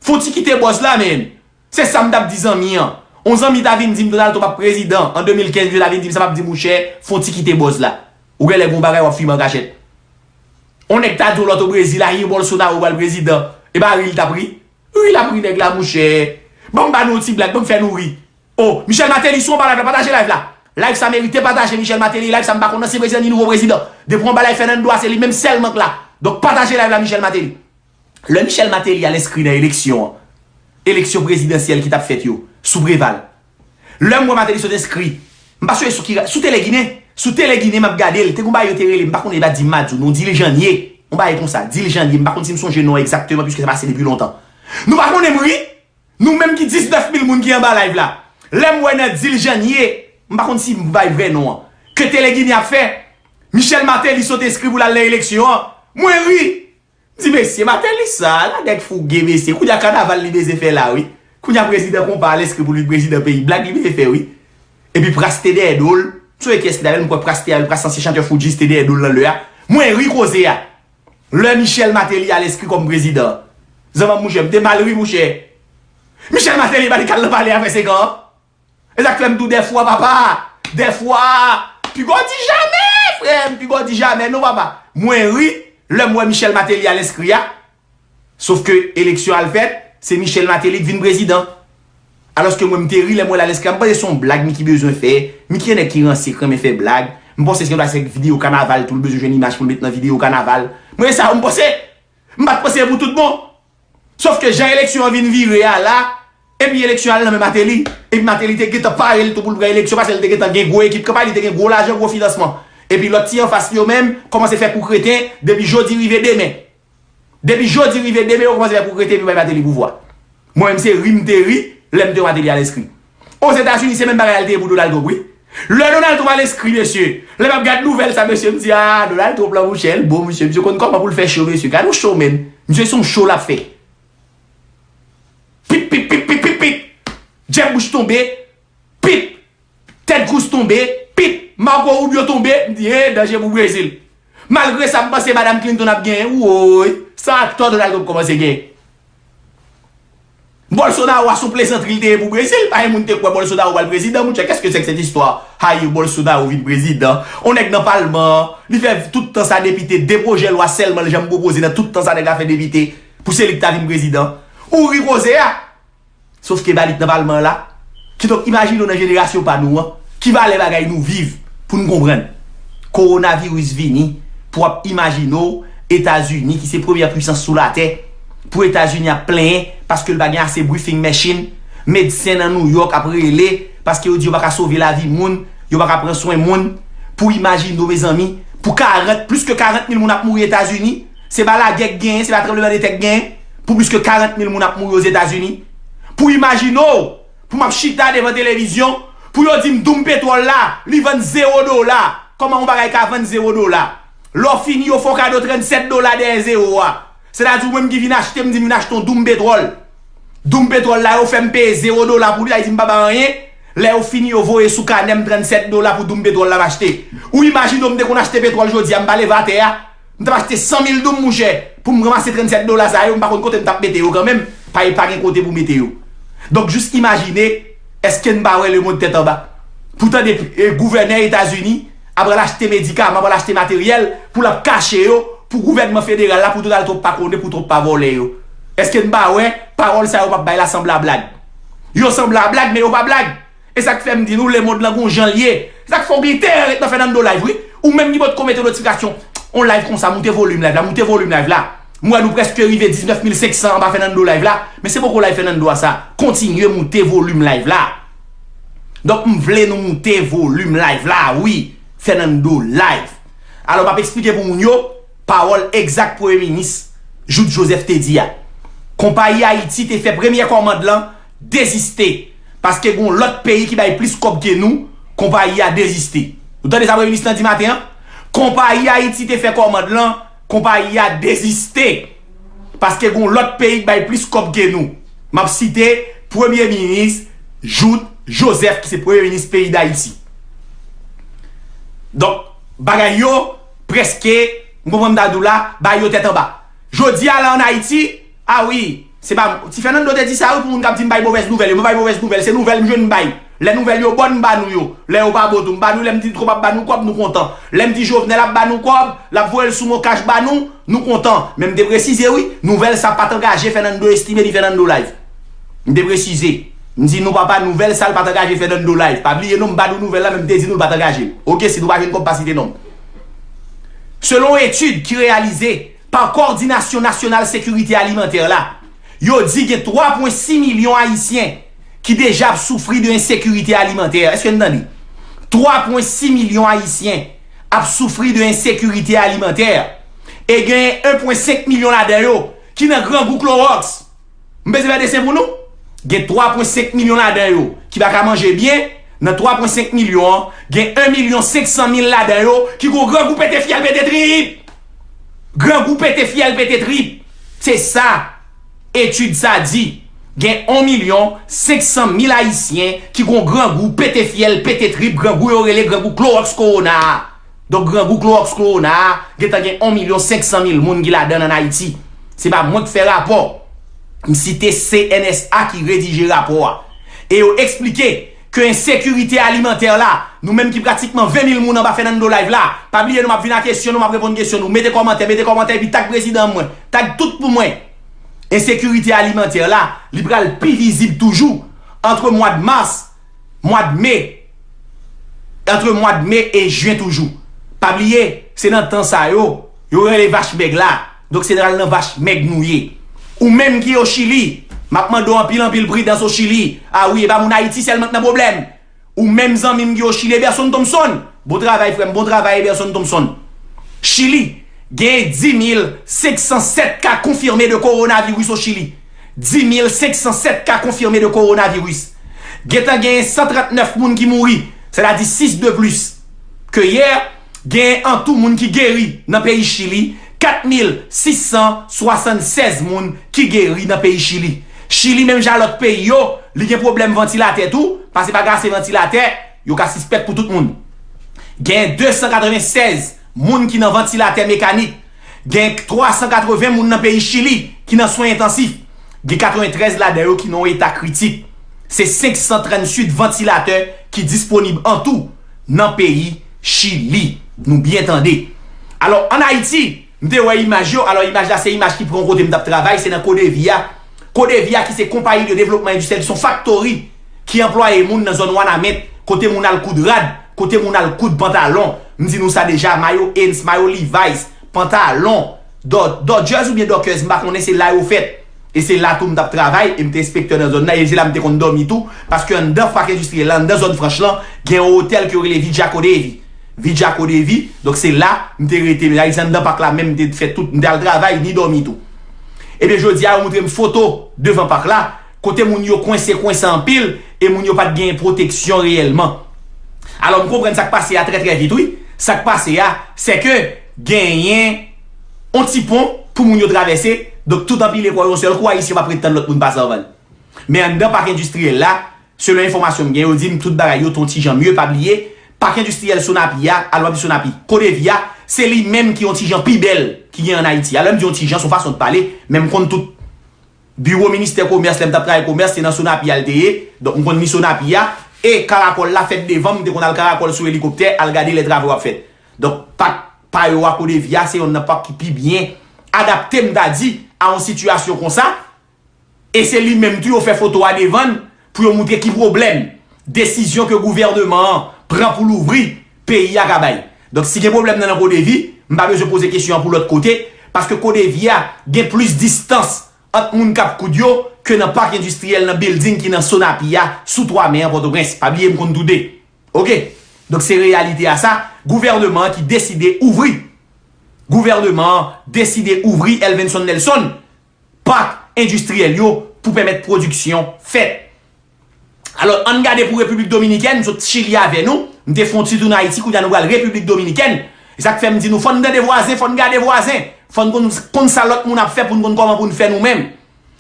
Fon ti kite bòz la, men. Se sa m t ap di zanmi an. On zanmi ta vin di m Donald Trump ap prezidan an de mil kenz, misye ta vin di m sa, m ap di, monchè, fon ti kite bòz la. Ou genlè gon bagay w ap fimen an kachèt. On nèg ta di w lòt o Brezil, Jair Bolsonaro pral prezidan. E pa ri l t ap ri? Ri l ap ri nèg la, monchè. Ban m ba nou yon ti blag, ban m fè nou ri. O, Michel Martelly, si w anba live la, pataje live la. Live sa merite pataje, Michel Martelly, live sa m pa konn ansyen prezidan ni nouvo prezidan. Depi w anba live Fernando a, se li menm sèlman k la. Donk pataje live la, Michel Martelly. Lè Michel Martelly al enskri nan eleksyon an, eleksyon prezidansyèl ki t ap fèt yo, sou Preval. Lè m wè Martelly sot enskri, m pa sonje sou ki ra-, sou Tele Ginen. Sou Tele Ginen, m ap gade l, te gon bagay yo te rele, m pa konnen, e pa Dimadou non, Diljanye. Yon bagay konsa, Diljanye, m pa konn si m sonje non an egzakteman, piske sa pase depi lontan. Nou pa konnen m ri? Nou menm ki diznèf mil moun ki anba live la. Lè m wè nan Diljanye, m pa konn si m bay vrè non an, ke Tele Ginen ap fè, Michel Martelly sot enskri pou l al nan eleksyon an. Mwen ri. M di, mesye, Martelly sa, la nèg fouge, mesye. Kounye a kanaval li bezwen fè la, wi. Kounye a prezidan konpa al enskri pou li prezidan peyi. Blag li bezwen fè, wi. Epi Pras te dèyè do l. M sonje kiyès ki t avè l, m kwè Pras te avè l, Pras ansyen chantè Foodjis te dèyè do l nan lè a. Mwen ri koze a. Lè Michel Martelly al enskri kòm prezidan. Zanmanm mouche, m te mal ri, mouche. Michel Martelly pa li k al nan palè a fè senk an an? E sa k fè m di w dèfwa, papa, dèfwa, piga w di jamè, frè m, piga w di jamè, non, papa. Mwen ri, lè m wè Michel Martelly al enskri a. Sof ke eleksyon al fèt, se Michel Martelly k vin prezidan. Alòske mwen, m te ri lè m wè l al enskri a. M panse se yon blag Micky bezwen fè. Micky yon nèg ki ranse, k renmen fè blag. M panse se yon blag, se videyo kanaval tou, l bezwen jwenn imaj pou l met nan videyo kanaval. Mwen, se sa m panse. M pa t panse pou tout bon. Sof ke jan eleksyon an vin vire a la, epi eleksyon al nan men Martelly, epi Martelly te gentan pare l tou pou l pran eleksyon, paske l te gentan gen gwo ekip kanpay, li te gen gwo lajan, gwo finansman. Epi lòt ti anfas li yo menm, kòmanse fè kou kreten, depi jodi rive demen. Depi jodi rive demen, yo kòmanse fè kou kreten, epi bay Martelly pouvwa. Mwen menm se ri m te ri, lè m te wè Martelly al enskri. Ozetazini, se menm bagay la te ye pou Donald Trump, wi. Lè Donald Trump al enskri, mesye, lè m ap gad nouvèl sa, mesye, m di, a, Donald Trump la, monchè, l bon, mesye. Misye konn kòman pou l fè cho, mesye. Gad yon cho, menn. Misye se yon cho l ap fè. Pip, pip, pip, pip, pip, pip. Djèb Bush tonbe. Pip. Ted Cruz tonbe. Pip. Marco Rubio tonbe. M di, e, danje pou Brezil. Malgre sa, m panse Madam Clinton ap genyen. Woy. Sa atò Donald Trump kòmanse genyen. Bolsonaro a se yon plezantri l te ye pou Brezil. Pa gen moun te kwè Bolsonaro pral prezidan. Monchè, qu'est-ce que c'est que cette histoire? Jair Bolsonaro vin prezidan. On nèg nan palman an, li fè tout tan sa depite, de pwojè lwa sèlman li janm pwopoze nan tout tan sa nèg la fè depite, pou se li ki ta vin prezidan. Ou ri koze a. Sof ke ba li k nan palman an la. Kidonk, imajine w nan jenerasyon pa nou an, ki valè bagay nou viv pou n konprann. Kowonaviris vini pou w ap imajine w Etazini, ki se premyè pwisans sou latè, pou Etazini ap plenyen paske l pa gen ase breathing machine, medsen nan Nouyòk ap rele paske yo di yo pa ka sove lavi moun, yo pa ka pran swen moun. Pou imajine w, mezanmi, pou karant, plis ke karant mil moun ap mouri Etazini, se pa lagè k genyen, se pa tranblemanntè k genyen, pou plis ke karant mil moun ap mouri Ozetazini. Pou imajine w, pou m ap chita devan televizyon, pou yo di m doum petwòl la, li vann zewo dola. Kòman yon bagay ka vann zewo dola? Lè w fini, yo fè w kado trannsèt dola dèyè zewo a. Sètadi, ou menm ki vin achte, m di m vin achte yon doum petwòl. Doum petwòl la, yo fè m peye zewo dola pou li, sa vle di m pa bay anyen. Lè yo fini, yo voye sou kanè m trannsèt dola pou doum petwòl la m achte. Ou imajine w, m te konn achte petwòl jodi a, m pa leve atè a. M t ap achte san mil doum, monchè, pou m ranmase trannsèt dola sa yo, m pa konn kote m t ap mete yo kanmenm, pa, pa gen kote pou mete yo. Donk, jis imajine, èske n pa wè lemonn tèt anba? Pou tande e, gouvènè Etazini ap al achte medikaman, ap al achte materyèl pou l ap kache yo, pou gouvènman federal la, pou tout al twòp pa konnen, pou twòp pa vòlè yo. Èske n pa wè pawòl sa yo m ap bay la sanble a blag? Yo sanble a blag, men yo pa blag. E sa k fè m di nou, lemonn lan gon jan l ye. Sa k fè w gen enterè ret nan Fernando Live, wi. Ou menm ki potko mete notifikasyon, on live konsa, moute volim live la, moute volim live la. M wè nou prèske rive diznèf mil senk san anba Fernando Live la. Men se poko live Fernando a sa. Kontinye moute volim live la. Donk, m vle nou moute volim live la, wi. Fernando Live. Alò, m ap eksplike pou moun yo pawòl egzak Premye Minis Jouthe Joseph te di a. Konpayi Ayiti te fè premyè kòmand lan deziste, paske gon lòt peyi ki bay plis kòb ke nou, konpayi a deziste. Ou tande sa Premye Minis lan di maten an? Konpayi Ayiti te fè kòmand lan, konpayi a deziste, paske gon lòt peyi k bay plis kòb ke nou. M ap site Premye Minis Jouthe Joseph, ki se Premye Minis peyi Dayiti. Donk, bagay yo prèske, m konprann m ta di w la, bay yo tèt anba. Jodi a la ann Ayiti, a wi, se pa, Ti Fernando te di sa wi, pou moun k ap di m bay movèz nouvèl yo, m bay movèz nouvèl, se nouvèl m jwenn m bay. Lè nouvèl yo bon, m ba nou yo. Lè yo pa bon tou, m ba nou. Lè m di Trump ap ba nou kòb, nou kontan. Lè m di Jovenel ap ba nou kòb, l ap voye l sou MonCash ba nou, nou kontan. Men m te presize wi, nouvèl sa pa t angaje Fernando Estimé ni Fernando Live. M te presize. M di nou papa, nouvèl sa l pa t angaje Fernando Live. Pa bliye non, m ba nou nouvèl la, men m te di nou l pa t angaje l. Oke, si nou pa jwenn kòb, pa site non m. Selon etid ki reyalize pa Kowòdinasyon Nasyonal Sekirite Alimantè la, yo di gen twa pwen sis milyon Ayisyen ki deja ap soufri de ensekirite alimantè. Èske n tande? Twa pwen sis milyon Ayisyen ap soufri de ensekirite alimantè. E gen en pwen senk milyon ladan yo ki nan grangou klowòks. M bezwen fè desen pou nou. Gen twa pwen senk milyon ladan yo ki pa ka manje byen. Nan twa pwen senk milyon an, gen en milyon senk san mil ladan yo ki gon grangou pete fyèl, pete trip. Grangou pete fyèl, pete trip. Se sa etid sa di. Gen en milyon senk san mil Ayisyen ki gon grangou pete fyèl, pete trip, grangou yo rele grangou klowòks kowona a. Donk, grangou klowòks kowona a, gentan gen en milyon senk san mil moun ki ladan l ann Ayiti. Se pa mwen k fè rapò. M site C N S A ki redije rapò a. E yo eksplike ke ensekirite alimantè la, nou menm ki pratikman ven mil moun anba Fernando Live la, pa bliye nou, m ap vin a kesyon nou, m ap reponn kesyon nou. Mete kòmantè, mete kòmantè, epi tag prezidan mwen, tag tout pou mwen. Ensekirite alimantè la, li pral pi vizib toujou antre mwa d mas, mwa d me, antre mwa d me e jen toujou. Pa bliye, se nan tan sa yo, yo rele vach mèg la. Donk se nan, nan vach mèg nou ye. Ou menm ki o Chili, m ap mande w anpil, anpil pridans o Chili. A wi, e pa moun Ayiti sèlman k nan pwoblèm. Ou menm zanmi m ki o Chili, Eberson Thompson. Bon travay, frè m, bon travay, Eberson Thompson. Chili, gen dis mil senk san sèt ka konfime de kowonaviris o Chili. Dis mil senk san sèt ka konfime de kowonaviris. Gentan gen san trant nèf moun ki mouri, sètadi sis de plis ke yè. Gen an tou moun ki geri nan peyi Chili, kat mil sis san swasann sèz moun ki geri nan peyi Chili. Chili, menm jan lòt peyi yo, li gen pwoblèm vantilatè tou, paske pa gen ase vantilatè, yo ka sispèk pou tout moun. Gen de san katreven sèz moun ki nan vantilatè mekanik. Gen twa san katreven moun nan peyi Chili ki nan swen entansif. Gen katreven trèz ladan yo ki nan yon eta kritik. Se senk san tranntuit vantilatè ki disponib an tou nan peyi Chili. Nou byen tande. Alò, ann Ayiti, m te wè imaj yo. Alò, imaj la, se imaj ki pran kote m t ap travay, se nan Codevi a. Codevi a, ki se konpayi de devlopman endistriyèl, se yon faktori ki anplwaye moun nan zòn Wanament, kote moun al koud rad, kote moun al koud pantalon. M di nou sa deja, mayo Hanes, mayo Levi's, pantalon, Dò-, Dodgers oubyen Dockers, m pa konnen, se la yo fèt. E se la tou m t ap travay, e m te enspektè nan zòn nan, e se la m te konn dòmi tou, paske anndan pak endistriyèl la, anndan zòn franch lan, gen yon otèl ke yo rele Villa Codevi. Villa Codevi, donk se la m te rete, men ayisyen anndan pak la menm, m te fè tout, m te al travay, ni dòmi tou. Ebyen, jodi a, yo montre m foto devan pak la, kote moun yo kwense, kwense anpil, e moun yo pa t genyen pwoteksyon reyèlman. Alò, m konprann sa k pase a trè, trè vit, wi. Sa k pase a, se ke genyen yon ti pon pou moun yo travèse, donk tout anpile kò yo yon sèl kou, ayisyen p ap ret tann lòt moun pase anvan l. Men anndan pak endistriyèl la, selon enfòmasyon m gen, yo di m tout bagay yo t on ti jan mye, pa bliye, pak endistriyèl Sonapi a, alò m ap di Sonapi, Codevi a, se li menm ki yon ti jan pi bèl ki gen ann Ayiti. Alò m di yon ti jan, se yon fason de pale, men m konn tout. Biwo ministè komès, lè m t ap travay komès, se nan Sonapi a l te ye. Donk, m konn li Sonapi a. E karakòl la fèt devan m, m te konn al karakòl sou elikoptè, al gade lè travo ap fèt. Donk, pak pa yo a Kodevi a, se yonn nan pak ki pi byen adapte, m ta di, a yon sitiyasyon konsa. E se li menm tou yo fè foto a devan l pou yo moutre ki pwoblèm desizyon ke gouvèneman an pran pou louvri peyi a ka bay. Donk, si gen pwoblèm nan, nan Kodevi, m pa bezwen poze kesyon an pou lòt kote, paske Kodevi a gen plis distans ant moun k ap koud yo ke nan pak endistriyèl, nan bilding ki nan Sonapi a, sou twa mè an Pòtoprens. Pa bliye m konn toude. Oke? Donk, se reyalite a sa, gouvèneman an ki deside ouvri, gouvèneman an deside ouvri Elvenson Nelson, pak endistriyèl yo pou pèmèt pwodiksyon fèt. Alò, ann gade pou Repiblik Dominikèn, m sot Chili avè nou, m te fè yon ti toune Ayiti, kounye a nou pral Repiblik Dominikèn. E sa k fè m di nou, fò n tande vwazen, fò n gade vwazen, fò n konn, konn sa lòt moun ap fè pou n konn kòman pou n fè nou menm.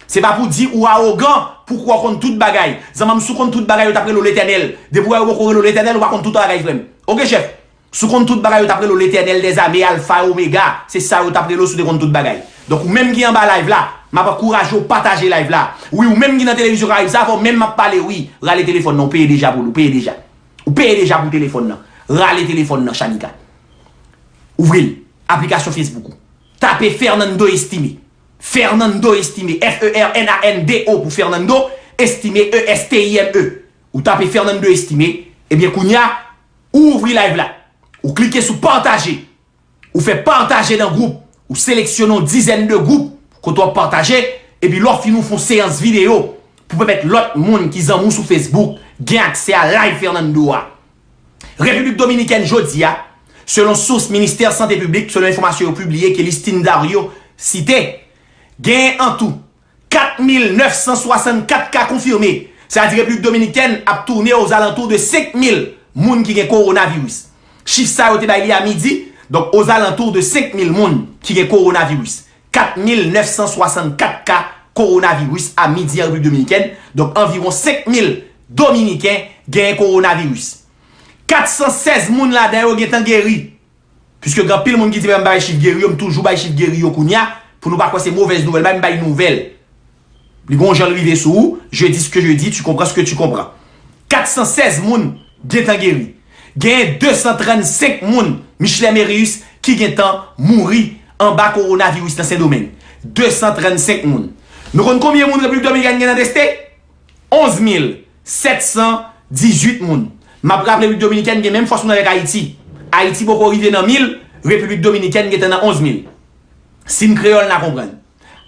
Se pa pou di ou awogan, pou kwè w konn tout bagay. Zanmanm, si w konn tout bagay, yo t ap rele w Letènèl. Depi w wè yo poko rele w Letènèl, ou pa konn tout bagay, frè m. Oke, chèf? Si w konn tout bagay, yo t ap rele w Letènèl dèzame, Alfa e Omega. Se sa yo t ap rele w si w te konn tout bagay. Donk, ou menm ki anba live la, m ap ankouraje w pataje live la. Wi, ou menm ki nan Televizyon Karayib sa, fò menm m ap pale, wi. Rale telefòn nan, ou peye deja pou li, ou peye deja. Ou peye deja pou telefòn nan. Rale telefòn nan, Shanika. Ouvri l. Aplikasyon Facebook ou. Tape Fernando Estime. Fernando Estime. F E R N A N D O pou Fernando. Estime, E S T I M E. Ou tape Fernando Estime. Ebyen, kounye a, ou ouvri live la. Ou klike sou pataje. Ou fè pataje nan gwoup. Ou seleksyone yon dizèn de gwoup kote w ap pataje. Epi lè w fin ou fè yon seyans videyo pou pèmèt lòt moun ki zanmi w sou Facebook gen aksè a live Fernando a. Repiblik Dominikèn jodi a, selon sous Ministè Sante Piblik, selon enfòmasyon yo pibliye ke Listin Dario site, genyen antou kat mil nèf san swasannkat ka konfime. Sa di Repiblik Dominikèn ap tounen ozalantou de senk mil moun ki gen kowonaviris. Chif sa yo te bay li a midi, donk ozalantou de senk mil moun ki gen kowonaviris. Kat mil nèf san swasannkat ka kowonaviris a midi an Repiblik Dominikèn, donk anviwon senk mil Dominiken genyen kowonaviris. Kat san sèz moun ladan yo gentan geri. Piske gen anpil moun ki di, "Men m bay chif geri yo, m toujou bay chif geri yo kounye a, pou nou pa kwè se movèz nouvèl, bay m bay nouvèl." Li gon jan l rive sou ou, je dis ce que je dis, tu comprends ce que tu comprends. Kat san sèz moun gentan geri. Genyen de san trannsenk moun, Michelet Mérius, ki gentan mouri anba kowonaviris nan Sendomeng. De san trannsenk moun. Nou konn konbyen moun Repiblik Dominikèn gentan teste? Onz mil sèt san dizuit moun. M ap raple, Repiblik Dominikèn gen menm fòs moun avèk Ayiti. Ayiti poko rive nan mil, Repiblik Dominikèn gentan nan onz mil. Si n kreyòl, n a konprann.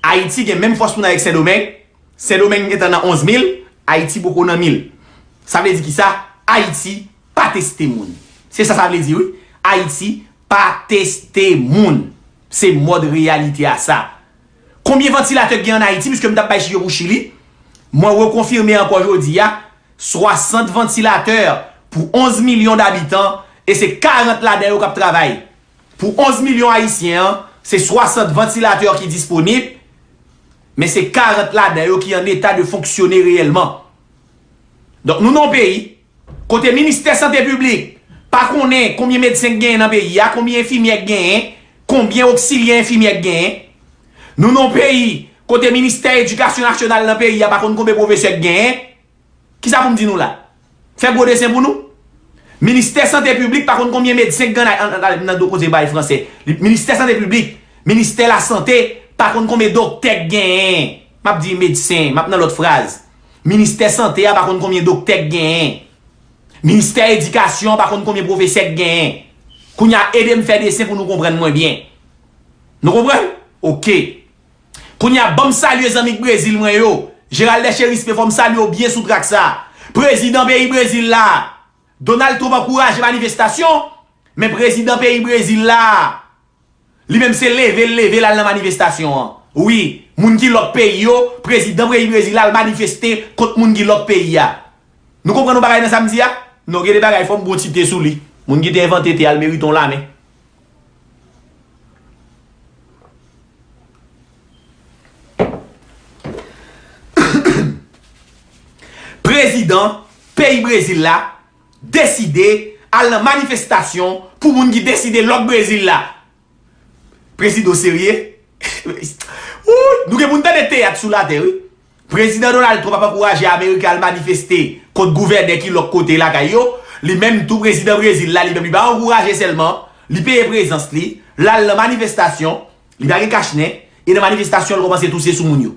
Ayiti gen menm fòs moun avèk Sendomeng. Sendomeng gentan nan onz mil, Ayiti poko nan mil. Sa vle di kisa? Ayiti pa teste moun. Se sa sa vle di, wi. Ayiti pa teste moun. Se mòd reyalite a sa. Konbyen vantilatè k gen ann Ayiti? Piske m t ap bay chif yo pou Chili, mwen rekonfime ankò jodi a, swasant vantilatè pou onz milyon dabitan, e se karant ladan yo k ap travay. Pou onz milyon ayisyen an, se swasant vantilatè ki disponib, men se karant ladan yo ki an eta de fonksyone reyèlman. Donk, nou nan yon peyi kote Ministè Sante Piblik pa konnen konbyen medsen k genyen nan peyi a, konbyen enfimyè k genyen, konbyen oksilyè enfimyè k genyen. Nou nan yon peyi kote Ministè Edikasyon Nasyonal nan peyi a pa konn konbyen pwofesè k genyen. Kisa pou m di nou la? Fè gwo desen pou nou. Ministè Sante Piblik pa konn konbyen medsen k gen nan, nan, nan, nan do koze bay fransè. Li, Ministè Sante Piblik, Ministè Lasante pa konn konbyen doktè k genyen. M ap di medsen, m ap nan lòt fraz. Ministè Sante a pa konn konbyen doktè k genyen. Ministè Edikasyon an pa konn konbyen pwofesè k genyen. Kounye a, ede m fè desen pou nou konprann mwen byen. Nou konprann? Oke. Kounye a, ban m salye zanmi k Brezil mwen yo. Gerald Descherispier, fò m salye w byen sou trak sa. Prezidan peyi Brezil la, Donald Trump ankouraje manifestasyon, men prezidan peyi Brezil la, li menm se leve l leve l al nan manifestasyon an. Wi, moun ki lòk peyi yo, prezidan peyi Brezil la al manifeste kont moun ki lòk peyi a. Nou konprann yon bagay nan sa m di a? Non, gen de bagay fò m bon ti te sou li. Moun ki te envante te a, l merite yon lamen. Prezidan peyi Brezil la deside al nan manifestasyon pou moun ki deside lòk Brezil la. Prezidan w serye? Wouy! Nou gen pou n tande teyat sou latè, wi. Prezidan Donald Trump ap ankouraje Ameriken al manifeste kont gouvènè ki lòt kote lakay yo. Li menm tou, prezidan Brezil la, li menm, li pa ankouraje sèlman, li peye prezans li, l al nan manifestasyon, li pa gen kach nen, e nan manifestasyon, l kòmanse touse sou moun yo.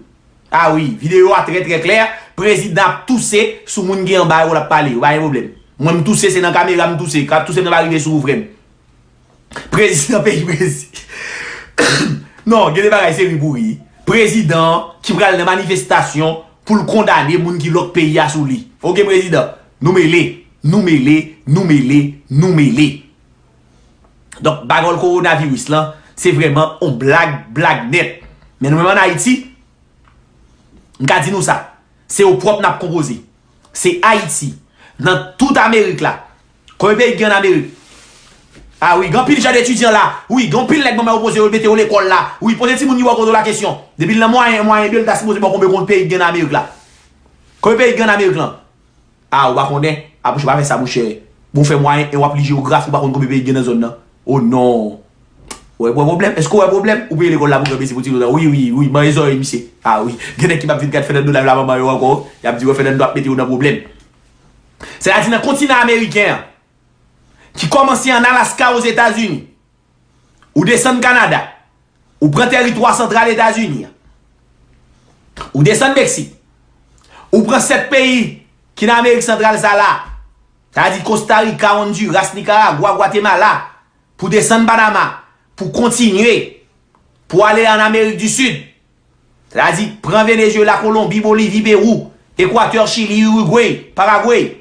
A wi, videyo a trè, trè klè, prezidan ap touse sou moun ki anba yo, l ap pale, yo pa gen pwoblèm. Mwen, m touse, se nan kamera m touse, k ap touse m nan pa rive sou ou, frè m. Prezidan peyi Brezil. Non, gen de bagay se ri pou ri. Prezidan ki pral nan manifestasyon pou l kondane moun ki lòk peyi a sou li. Oke, prezidan, nou mele, nou mele, nou mele, nou mele. Donk, bagay kowonaviris lan, se vrèman on blag, blag nèt. Men nou menm ann Ayiti, m ka di nou sa, se yo pwòp n ap konpoze. Se Ayiti. Nan tout Amerik la. Konbyen peyi ki gen ann Amerik? A wi, gen anpil jèn etidyan la. Wi, gen anpil nèg manman yo poze yo, mete yo lekòl la. Wi, poze timoun yo kote la kesyon. Depi l nan mwayen, mwayen de, l ta sipoze ba w konbyen peyi ki gen ann Amerik la. Konbyen peyi ki gen ann Amerik lan? A, ou pa konnen? A, monchè, pa fè sa, monchè. Bon, fè mwayen en, w ap li jewograf, ou pa konn konbyen peyi ki gen nan zòn nan. O non. Ou wè pwoblèm? Èske ou wè pwoblèm? Ou peye lekòl la pou gran mesi pou timoun nan. Wi, wi, wi, manje zòrèy misye. A wi. Gen nèg ki p ap vin gad Fernando live la manman yo ankò. Y ap di, wè, Fernando ap mete yo nan pwoblèm. Sètadi nan kontinan ameriken an, ki kòmanse ann Alaska, Ozetazini, ou desann Kanada, ou pran tèritwa santral Etazini an, ou desann Meksik, ou pran sèt peyi ki nan Amerik Santral sa la, sètadi Kosta Rika, Ondiras, Nikaragwa, Gwatemala, pou desann Panama, pou kontinye, pou ale ann Amerik di Sid, sètadi pran Venezuela, Kolonbi, Bolivi, Pewou, Ekwatè, Chili, Irigwe, Paragwe,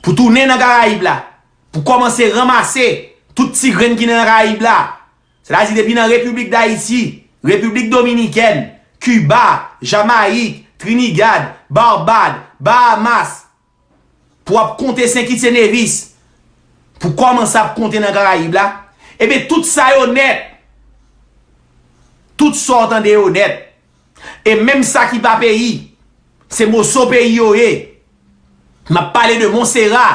pou tounen nan Karayib la, pou kòmanse ranmase tout ti grenn ki nan Karayib la, sètadi depi nan Repiblik Dayiti, Repiblik Dominikèn, Kiba, Jamayik, Trinidad, Barbad, Bahamas, pou ap konte Sen Kits e Nevis, pou kòmanse ap konte nan Karayib la, ebyen, tout sa yo nèt, tout sa w tande yo nèt, e menm sa ki pa peyi, se moso peyi yo ye. M ap pale de Monsera,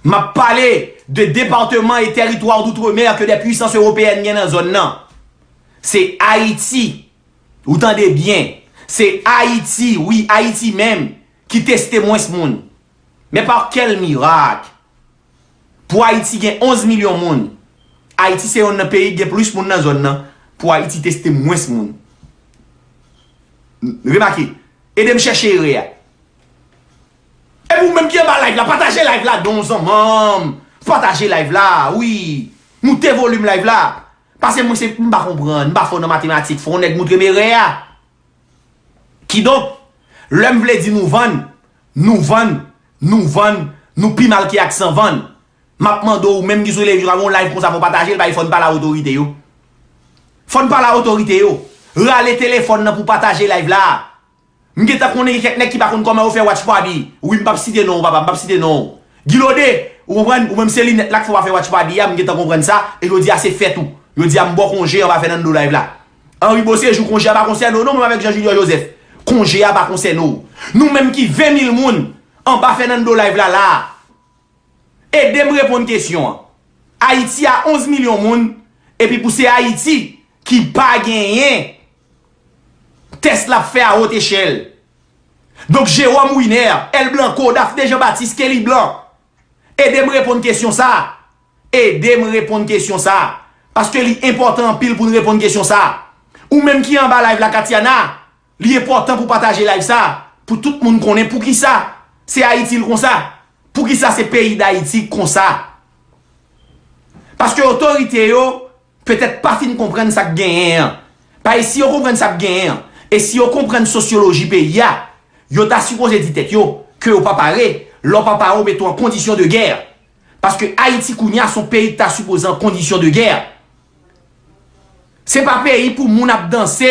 m ap pale de départements et territoires d'outre-mer que des puissances européennes gen nan zòn nan. Se Ayiti. Ou tande byen. Se Ayiti, wi, Ayiti menm, ki teste mwens moun. Men pa kèl mirak! Pou Ayiti gen onz milyon moun, Ayiti se yonn nan peyi ki gen plis moun nan zòn nan, pou Ayiti teste mwens moun. Remake, ede m chèche erè a. Epi ou menm ki anba live la, pataje live la, don zanmanm. Pataje live la, wi. Moute volim live la. Paske mwen se, m pa konprann, m pa fò nan matematik, fò yon nèg moutre m erè a. Kidonk, lè m vle di nou vann, nou vann, nou vann, nou pi mal ke aksan vann. M ap mande w, ou menm ki sou televizyon, yon live konsa, fò w pataje l, paske fò n pale a otorite yo. Fò n pale a otorite yo. Rale telefòn nan pou pataje live la. M gentan konnen gen kèk nèg ki pa konn kòman yo fè watch party. Wi, m p ap site non w, papa, m p ap site non w. Guy Lodé, ou konprann? Ou menm se linèt la k fè w pa fè watch party a, m gentan konprann sa, e jodi a se fèt ou. Jodi a m ba w konje anba Fernando live la. Henri Beauséjour, konje a pa konsène w non, menm avèk Jean Junior Joseph. Konje a pa konsène w. Nou menm ki ven mil moun anba Fernando live la la a. Ede m reponn kesyon an. Ayiti a onz milyon moun, epi pou se Ayiti ki pa genyen tès l ap fè a wot echèl. Donk, Jérôme Winer, El Blanco, Daphné Jean Baptiste, Kelly Blanc, ede m reponn kesyon sa a. Ede m reponn kesyon sa a. Paske li enpòtan anpil pou n reponn kesyon sa a. Ou menm ki anba live la, Katiana, li enpòtan pou pataje live sa a, pou tout moun konnen poukisa se Ayiti l konsa. Poukisa se peyi Dayiti konsa. Paske otorite yo petèt pa fin konprann sa k genyen an. Paske si yo konprann sa k genyen an, e si yo konprann sosyoloji peyi a, yo ta sipoze di tèt yo ke yo pa pare, lè w pa pare, w mete w an kondisyon de gè. Paske Ayiti kounye a se yon peyi ki ta sipoze an kondisyon de gè. Se pa peyi pou moun ap danse,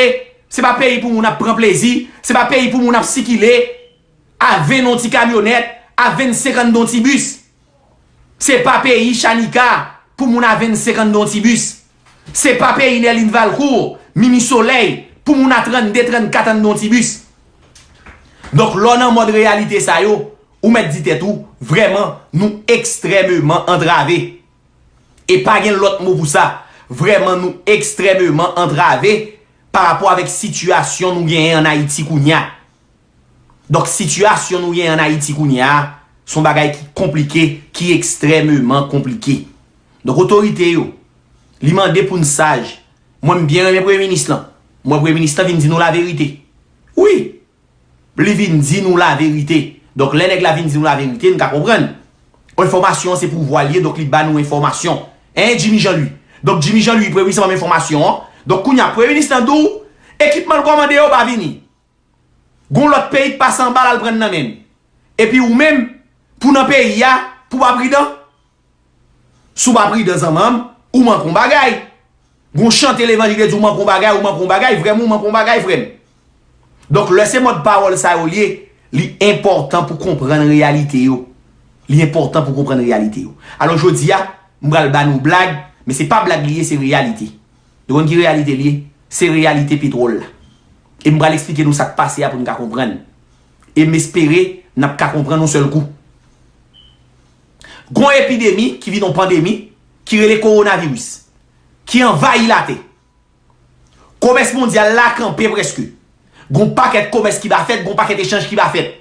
se pa peyi pou moun ap pran plezi, se pa peyi pou moun ap sikile a ven nan yon ti kamyonèt, a vennsenk anndan yon ti bis. Se pa peyi Chanika pou moun a vennsenk anndan yon ti bis. Se pa peyi Nerline Valcourt, Mimi Soleil, pou moun a trannde, trannkat anndan yon ti bis. Donk, lè w nan mòd reyalite sa yo, ou mèt di tèt ou, vrèman, nou ekstrèmeman antrave. E pa gen lòt mo pou sa. Vrèman, nou ekstrèmeman antrave pa rapò avèk sitiyasyon nou genyen ann Ayiti kounye a. Donk, sitiyasyon nou genyen ann Ayiti kounye a, se yon bagay ki konplike, ki ekstrèmeman konplike. Donk, otorite yo, li mande pou n saj. Mwen, m byen renmen premye minis lan. Mwen, premye minis lan vin di nou laverite. Wi, li vin di nou laverite. Donk, lè nèg la vin di nou laverite, n ka konprann. Enfòmasyon an se pouvwa l ye, donk li ba nou enfòmasyon. Hein, Jimmy Jean Louis? Donk, Jimmy Jean Louis, premye minis lan ban m enfòmasyon an. Donk, kounye a, premye minis lan di w, ekipman l kòmande yo pa vini. Gon lòt peyi k pase anba l al pran nan men l. Epi ou menm, pou nan peyi a, pou pa pridan. Si w pa pridan, zanmanm, ou manke yon bagay. Gon chante levanjil ki di ou manke yon bagay, ou manke yon bagay, vrèman ou manke yon bagay, frè m. Donk, lè se mòd pawòl sa yo l ye, li enpòtan pou konprann reyalite yo. Li enpòtan pou konprann reyalite yo. Alò, jodi a, m pral ba nou blag, men se pa blag li ye, se reyalite. Nou konn ki reyalite li ye? Se reyalite petwòl la. E m pral eksplike nou sa k pase a pou n ka konprann. E m espere n ap ka konprann yon sèl kou. Gon epidemi ki vin yon pandemi, ki rele kowonaviris, ki anvayi latè. Komès mondyal la kanpe prèske. Gon pakèt komès ki pa fèt, gon pakèt echanj ki pa fèt.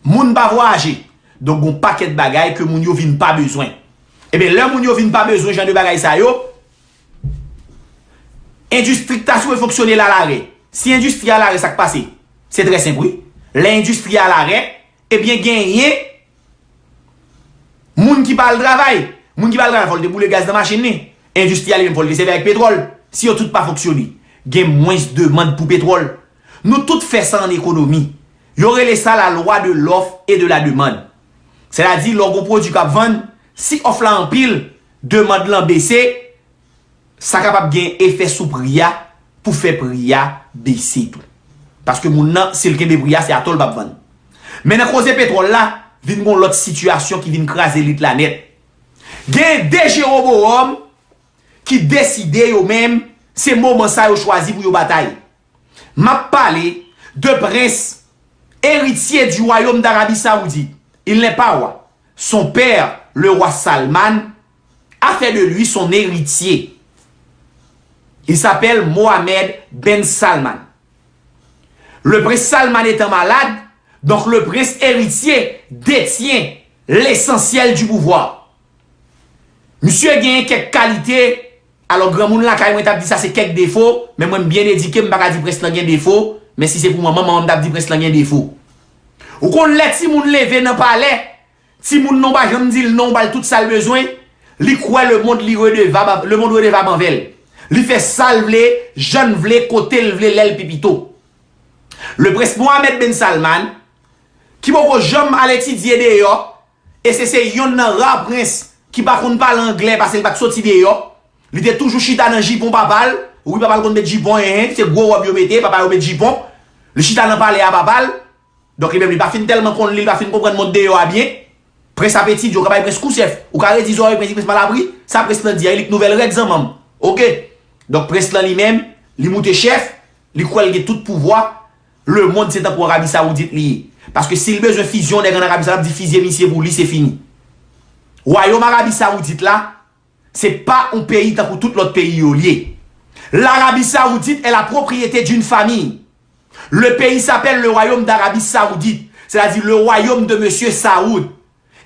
Moun pa vwayaje. Donk, gon pakèt bagay ke moun yo vin pa bezwen. Ebyen, lè moun yo vin pa bezwen jan de bagay sa yo, endistri k ta sipoze fonksyone la larè. Si endistri a larè, sa k pase? Se trè senp, wi. Lè endistri a larè, ebyen, genyen moun ki pa al travay. Moun ki pa al travay, fò l te boule gaz nan machin li. Endistri a li menm, fò l te sèvi avèk petwòl. Si yo tout pa fonksyone, gen mwens demann pou petwòl. Nou tout fè sa ann ekonomi. Yo rele sa la loi de l'offre et de la demande. Sètadi, lè w gon pwodui k ap vann, si òf la anpil, demann lan bese, sa kapab gen efè sou pri a pou fè pri a bese tou. Paske moun nan, si l kenbe pri a, se atò l p ap vann. Men nan koze petwòl la, vin gon lòt sitiyasyon ki vin kraze lit la nèt. Gen de Jewobowòm ki deside yo menm, se moman sa yo chwazi pou yo batay. M ap pale de prens eritye du wayòm d'Arabie Saoudite. Il n'est pas roi. Son père, le roi Salman, a fait de lui son héritier. Il s'appelle Mohammed ben Salman. Le prince Salman étant malade, donc le prince héritier détient l'essentiel du pouvoir. Misye genyen kèk kalite, alò granmoun lakay mwen t ap di sa se kèk defo, men mwen m byen edike, m pa ka di prens lan gen defo, men si se pou manman, manman m t ap di prens lan gen defo. Ou konn lè timoun leve nan palè, timoun nan ou pa janm di l non, ou ba l tout sa l bezwen, li kwè lemonn li redevab, lemonn redevab anvè l. Li fè sa l vle, jan l vle, kote l vle, lè l pi pito. Le prince Mohammed ben Salman, ki poko janm al etidye deyò, e se, se yonn nan ra prens ki pa konn pale anglè paske l pa t soti deyò. Li te toujou chita nan jipon papa l. Wi, papa l konn met jipon, en, en, se gwo wòb yo mete, papa yo met jipon. Li chita nan palè a papa l. Donk, li menm, li pa fin tèlman konn li, li pa fin konprann mond deyò a byen. Prens ap etidye, ou ka bay prens kou chèf. Ou ka redi zòrèy prens, di prens mal apri. Sa prens lan di a, e li k nouvèl règ zanmanm. Oke. Donk, prens lan li menm, li moute chèf, li kwè l gen tout pouvwa. Lemonn se tankou Arabi Sawoudit li ye. Paske si l bezwen fizye yon nèg ann Arabi Sawoudit, l ap di fizye misye pou li, se fini. Wayòm Arabi Sawoudit la, se pa yon peyi tankou tout lòt peyi yo l ye. L'Arabie Saoudite est la propriété d'une famille. Le pays s'appelle le Royaume d'Arabie Saoudite, c'est-à-dire le royaume de monsieur Saoud.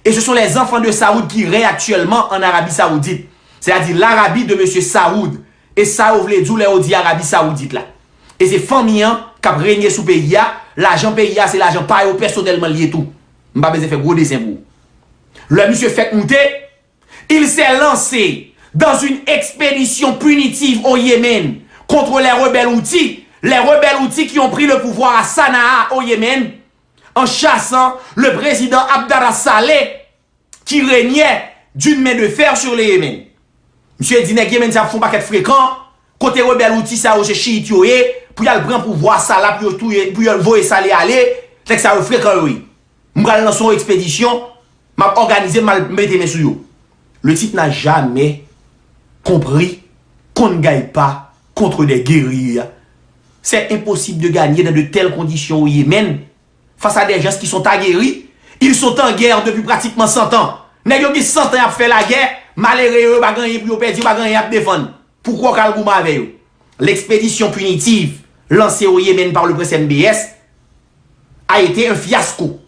Et ce sont les enfants de Saoud qui règnent actuellement en Arabie Saoudite, c'est-à-dire l'Arabie de monsieur Saoud. E sa yo vle di w lè yo di Arabi Sawodit la. E se fanmi an k ap renye sou peyi a, lajan peyi a se lajan pa yo pèsonèlman l ye tou. M pa bezwen fè gwo desen pou ou. Lè misye fèk moute, il s'est lancé dans une expédition punitive au Yémen contre les rebelles Houthis, les rebelles Houthis qui ont pris le pouvoir à Sanaa au Yémen en chassant le président Abdallah Saleh qui régnait d'une main de fer sur le Yémen. Misye di nèg Yemen sa ap fè yon pakèt frekan, kote rebèl Houthi sa yo se chiyit yo ye, pou y al pran pouvwa sa la, pou yo touye, pou yo voye Saleh ale, nèg sa yo frekan yo ye. M pral lanse yon ekspedisyon, m ap òganize, m al mete men sou yo. Le type n'a jamais compris qu'on ne gagne pas contre des guerriers. C'est impossible de gagner dans de telles conditions au Yémen face à des gens qui sont aguerris. Ils sont en guerre depuis pratiquement cent ans. Nèg yo gen san tan y ap fè lagè, malere yo, yo pa gen anyen pou yo pèdi, yo pa gen anyen y ap defann. Poukwa w ka al goumen avè yo? L'expédition punitive lancée au Yémen par le prince M B S a été un fiasco.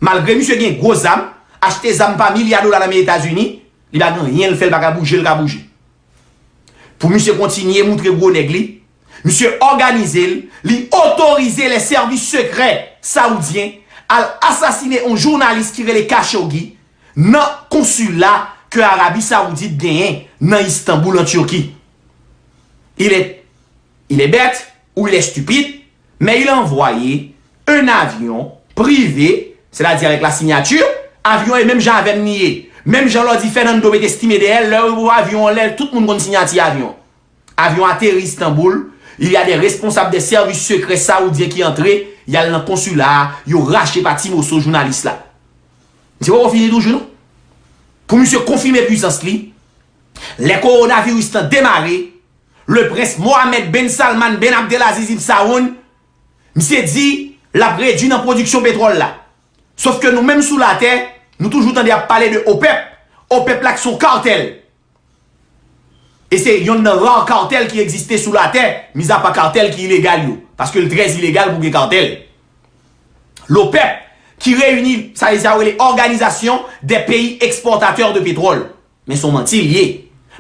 Malgre misye gen gwo zam, achte zam pa milya dola nan men Etazini, li pa gen anyen l fè, l pa ka bouje, l ka bouje. Pou misye kontinye moutre gwo nèg li, misye òganize l, li otorize les services secrets saoudiens al asasine yon jounalis ki rele Khashoggi nan konsila ke Arabi Saoudit genyen nan Istanbul, an Turquie. Il est, il est bête ou il est stupide, mais il a envoyé un avion privé, c'est-à-dire avec la signature, avyon e menm jan avè m li ye. Menm jan lè w di Fernando mete stime dèyè l, lè yo voye avyon anlè, tout moun konn siyati avyon. Avion atterrit Istanbul, il y a des responsables des services secrets saoudiens ki antre, y al nan konsila a, yo rache pa ti moso jounalis la. Misye poko fini toujou non. Pou misye konfime pwisans li, lè kowonaviris lan demare, le prince Mohammed bin Salman bin Abdelaziz Ibn Saoun, misye di l ap redui nan pwodiksyon petwòl la. Sòf ke nou menm sou latè, nou toujou tande y ap pale de OPEP. OPEP la ki se yon katèl. E se yonn nan ra katèl ki egziste sou latè, mizapa katèl ki ilegal yo. Paske l trè ilegal pou gen katèl. L'OPEP, ki reyini, sa, sa yo rele Organisation des pays exportateurs de pétrole. Men se yon manti l ye.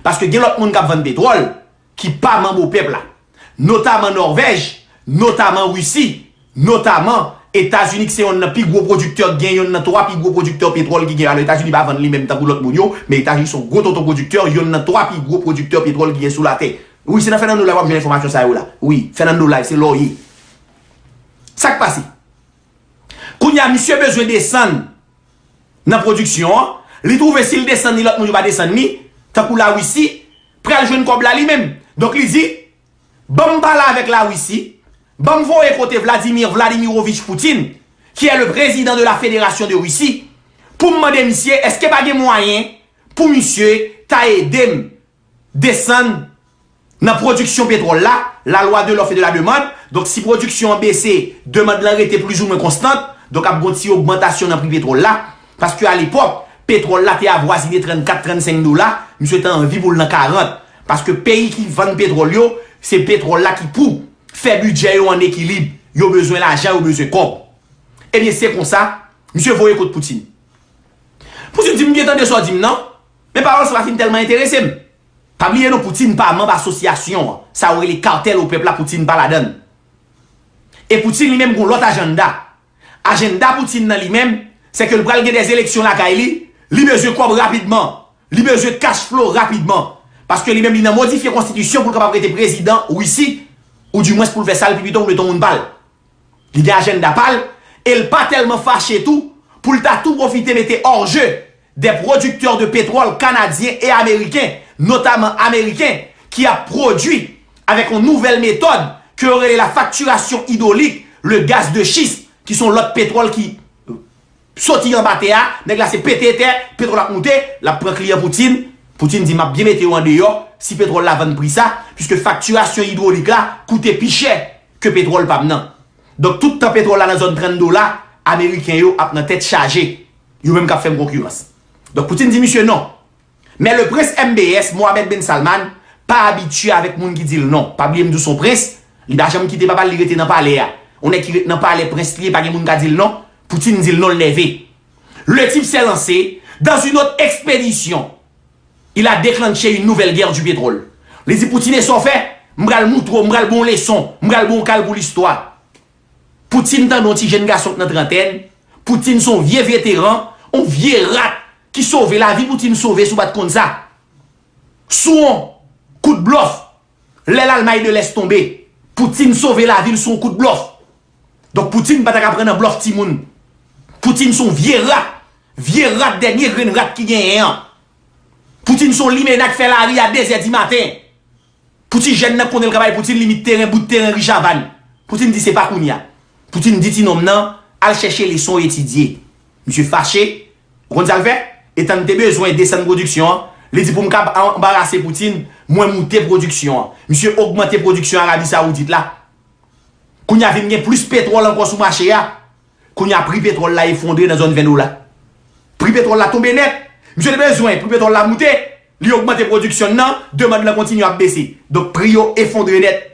Paske gen lòt moun k ap vann petwòl ki pa manm OPEP la. Notaman Nòvèj, notaman Risi, notaman Etazini ki se yonn nan pi gwo pwodiktè, gen yonn nan twa pi gwo pwodiktè petwòl ki gen. Alò Etazini pa vann li menm tankou lòt moun yo, men Etazini se yon gwo tonton pwodiktè, yonn nan twa pi gwo pwodiktè petwòl ki gen sou latè. Wi, se nan Fernando Live w ap jwenn enfòmasyon sa yo la. Wi, Fernando Live, se la w ye. Sa k pase? Kounye a, misye bezwen desann nan pwodiksyon an. Li twouve si l desann li, lòt moun yo pa desann li, tankou Larisi, pral jwenn kòb la li menm. Donk, li di, ban m pale avèk Larisi, ban m voye kote Vladimir Vladimirovich Poutine, qui est le président de la Fédération de Russie, pou m mande misye, èske pa gen mwayen pou misye ta ede m desann nan pwodiksyon petwòl la, la loi de l'offre et de la demande. Donk, si pwodiksyon an bese, demann lan rete plizoumwen konstant, donk ap gon ti ogmantasyon nan pri petwòl la. Paske alepòk, petwòl la te avwazine trannkat, trannsenk dola, misye te anvi pou l nan karant. Paske peyi ki vann petwòl yo, se petwòl la ki pou fè bidjè yo an ekilib. Yo bezwen lajan, yo bezwen kòb. Ebyen, se konsa, misye voye kot Poutine. Poutine di, "M byen tande sa w di m nan, men pawòl sa pa fin tèlman enterese m." Pa bliye non, Poutine pa manm asosyasyon an. Sa yo rele katèl OPEP la, Poutine pa ladan l. E Poutine li menm gon lòt ajanda. Ajanda Poutine nan li menm, se ke l pral gen dè eleksyon lakay li, li bezwen kòb rapidman. Li bezwen cash flow rapidman. Paske li menm li nan modifye konstitisyon pou l kapab rete prezidan Risi, oudimwens pou l fè sa l pi pito pou l mete yon moun pa l. Li gen ajanda pa l, e l pa tèlman fache tou pou l ta tou pwofite mete hors jeu des producteurs de pétrole canadiens et américains, notamment américains, ki ap pwodui avèk yon nouvèl metòd ke yo rele la facturation hydraulique, le gaz de schiste, ki se yon lòt petwòl ki soti anba tè a, nèg la se pete tè, petwòl ap moute, l ap pran kliyan Poutine. Poutine di, "M ap byen mete yo andeyò, si petwòl la vann pri sa, piske faktirasyon idwolik la koute pi chè ke petwòl pa m nan." Donk, tout tan petwòl la nan zòn trant dola, Ameriken yo ap nan tèt chaje, yo menm k ap fè m konkirans. Donk, Poutine di misye non. Men le prince M B S, Mohammed bin Salman, pa abitye avèk moun ki di l non. Pa bliye m di w se yon prens, li pa janm kite papa l, li rete nan palè a. Yon nèg ki ret nan palè, prens li ye, pa gen moun ka di l non. Poutine di l non, l nève. Le type s'est lancé dans une autre expédition. Il a déclenché une nouvelle guerre du pétrole. Li di Poutine, "E sa w fè? M pral moutre w, m pral ba w leson, m pral ba w kal pou listwa." Poutine tande yon ti jèn gason k nan trantèn. Poutine se yon vye veteran, yon vye rat ki sove, lavi Poutine sove si w pa t konn sa. Sou yon kout blòf, lè Lalmay de Lès tonbe, Poutine sove lavi l sou yon kout blòf. Donk Poutine pa ta ka pran nan blòf timoun. Poutine se yon vye rat, vye rat, dènye grenn rat ki genyen an. Poutine se yon limena k fè lari a dezè di maten. Pou ti jèn nan konnen l ka bay Poutine limit teren, bout teren ri Chavann. Poutine di se pa kounye a. Poutine di ti nonm nan al chèche leson etidye. Misye fache. Ou konn sa l fè? Etan l te bezwen desann pwodiksyon an, li di pou m ka anbarase Poutine, mwen moute pwodiksyon an. Misye ogmante pwodiksyon Arabi Sawoudit la. Kounye a vin gen plis petwòl ankò sou mache a. Kounye a pri petwòl la efondre nan zòn ven dola. Pri petwòl la tonbe nèt. Misye te bezwen pri petwòl la moute. li ogmante pwodiksyon l nan, demann lan kontinye ap bese. Donk, pri yo efondre nèt.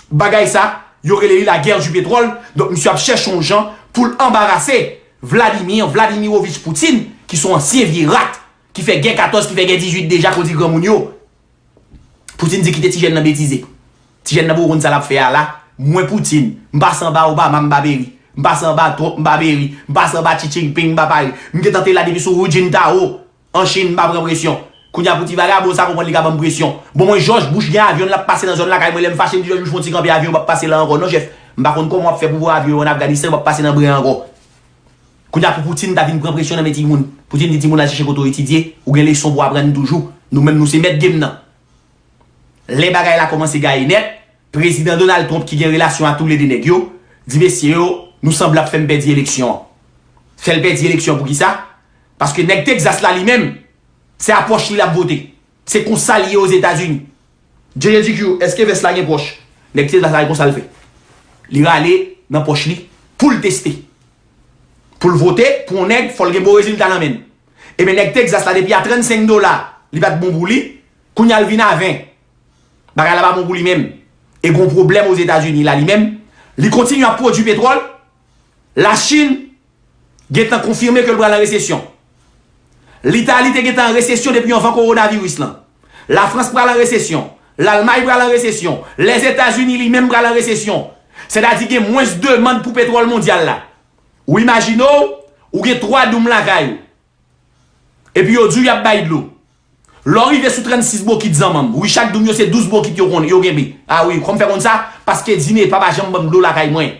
Bagay sa, yo rele li la guerre du pétrole. Donk, misye ap chèche yon jan pou l anbarase Vladimir Vladimirovich Poutine, ki se yon ansyen vye rat, ki fè gè katòz, ki fè gè dizuit deja, kote granmoun yo. Poutine di kite ti jèn nan betize. Ti jèn nan poko konn sa l ap fè a la. Mwen Poutine, m pase anba Obama, m pa peri. M pase anba Trump, m pa peri. M pase anba Xi Jinping, m pa peri. M gentan te la depi sou Hu Jintao. An Chin, m pa pran presyon. Kounye a pou ti vagabon sa konprann li ka ban m presyon. Bon, mwen Jòj Bush gen avyon l ap pase nan zòn lakay mwen, lè m fache m di Jòj Bush fè yon ti kanpe avyon, yo p ap pase la ankò non chèf. M pa konn kòman w ap fè pou voye avyon yo an Afganistan, yo p ap pase nan Bren ankò. Kounye a pou Poutine ta vin pran presyon nan men timoun. Poutine di timoun al chèche kote w etidye, ou gen leson pou aprann toujou. Nou menm nou se mèt game nan. Lè bagay la kòmanse gaye nèt, prezidan Donald Trump ki gen relasyon a toulede nèg yo, di mesye yo, nou sanble ap fè m pèdi eleksyon an. Fè l pèdi eleksyon pou kisa? Paske nèg Texas la li menm, se a pòch li l ap vote. Se konsa l ye Ozetazini. J J D Q, èske vès la gen pòch? Nèg Texas la e konsa l fè. Li rale nan pòch li pou l teste. Pou l vote pou yon nèg, fò l gen bon rezilta nan men l. Ebyen nèg Texas la depi a trannsenk dola, li pa t bon pou li, kounye a l vin a ven. Bagay la pa bon pou li menm. E gon pwoblèm Ozetazini la li menm. Li kontinye ap pwodui petwòl. Lachin gentan konfime ke l pral an resesyon. Litali te gentan an resesyon depi anvan kowonaviris lan. Lafrans pral an resesyon. Lalmay pral an resesyon. Lèzetazini li menm pral an resesyon. Sètadi gen mwens demann pou petwòl mondyal la. Ou imajine w, ou gen twa doum lakay ou. Epi yo di w y ap bay dlo. Lè w rive sou trannsis bokit zanmanm, wi chak doum yo se douz bokit yo konn, yo genbe. A wi, kòman m fè konn sa? Paske Dinepa pa janm ban m dlo lakay mwen.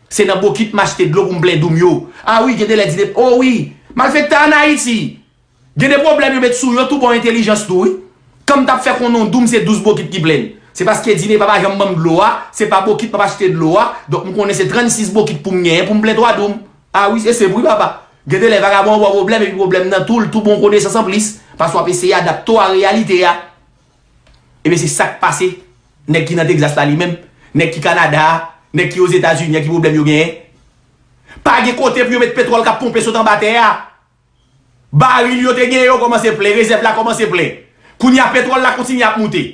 Se nan bokit m achte dlo pou m plen doum yo. A wi, gen de lè Dinepa, o wi, malfektè ann Ayiti. Gen de pwoblèm yo met sou yo tou bon entèlijans tou wi. Kan m t ap fè konnen yon doum se douz bokit ki plen. Se paske Dinepa pa janm ban m dlo a, se pa bokit m ap achte dlo a, donk m konnen se trannsis bokit pou m genyen pou m plen twa doum. A wi, se senp wi papa. Gen de lè vagabon an ba w pwoblèm epi pwoblèm nan tou l tou bon konesans anplis, paske w ap eseye adapte w a reyalite a. Ebyen se sa k pase nèg ki nan Texas la li menm, nèg ki Kanada a, nèg ki Ozetazini an ki pwoblèm yo genyen. Pa gen kote pou yo met petwòl k ap ponpe sot anba tè a. Baril yo te gen yo kòmanse plen, rezèv la kòmanse plen. Kounye a petwòl la kontinye ap moute.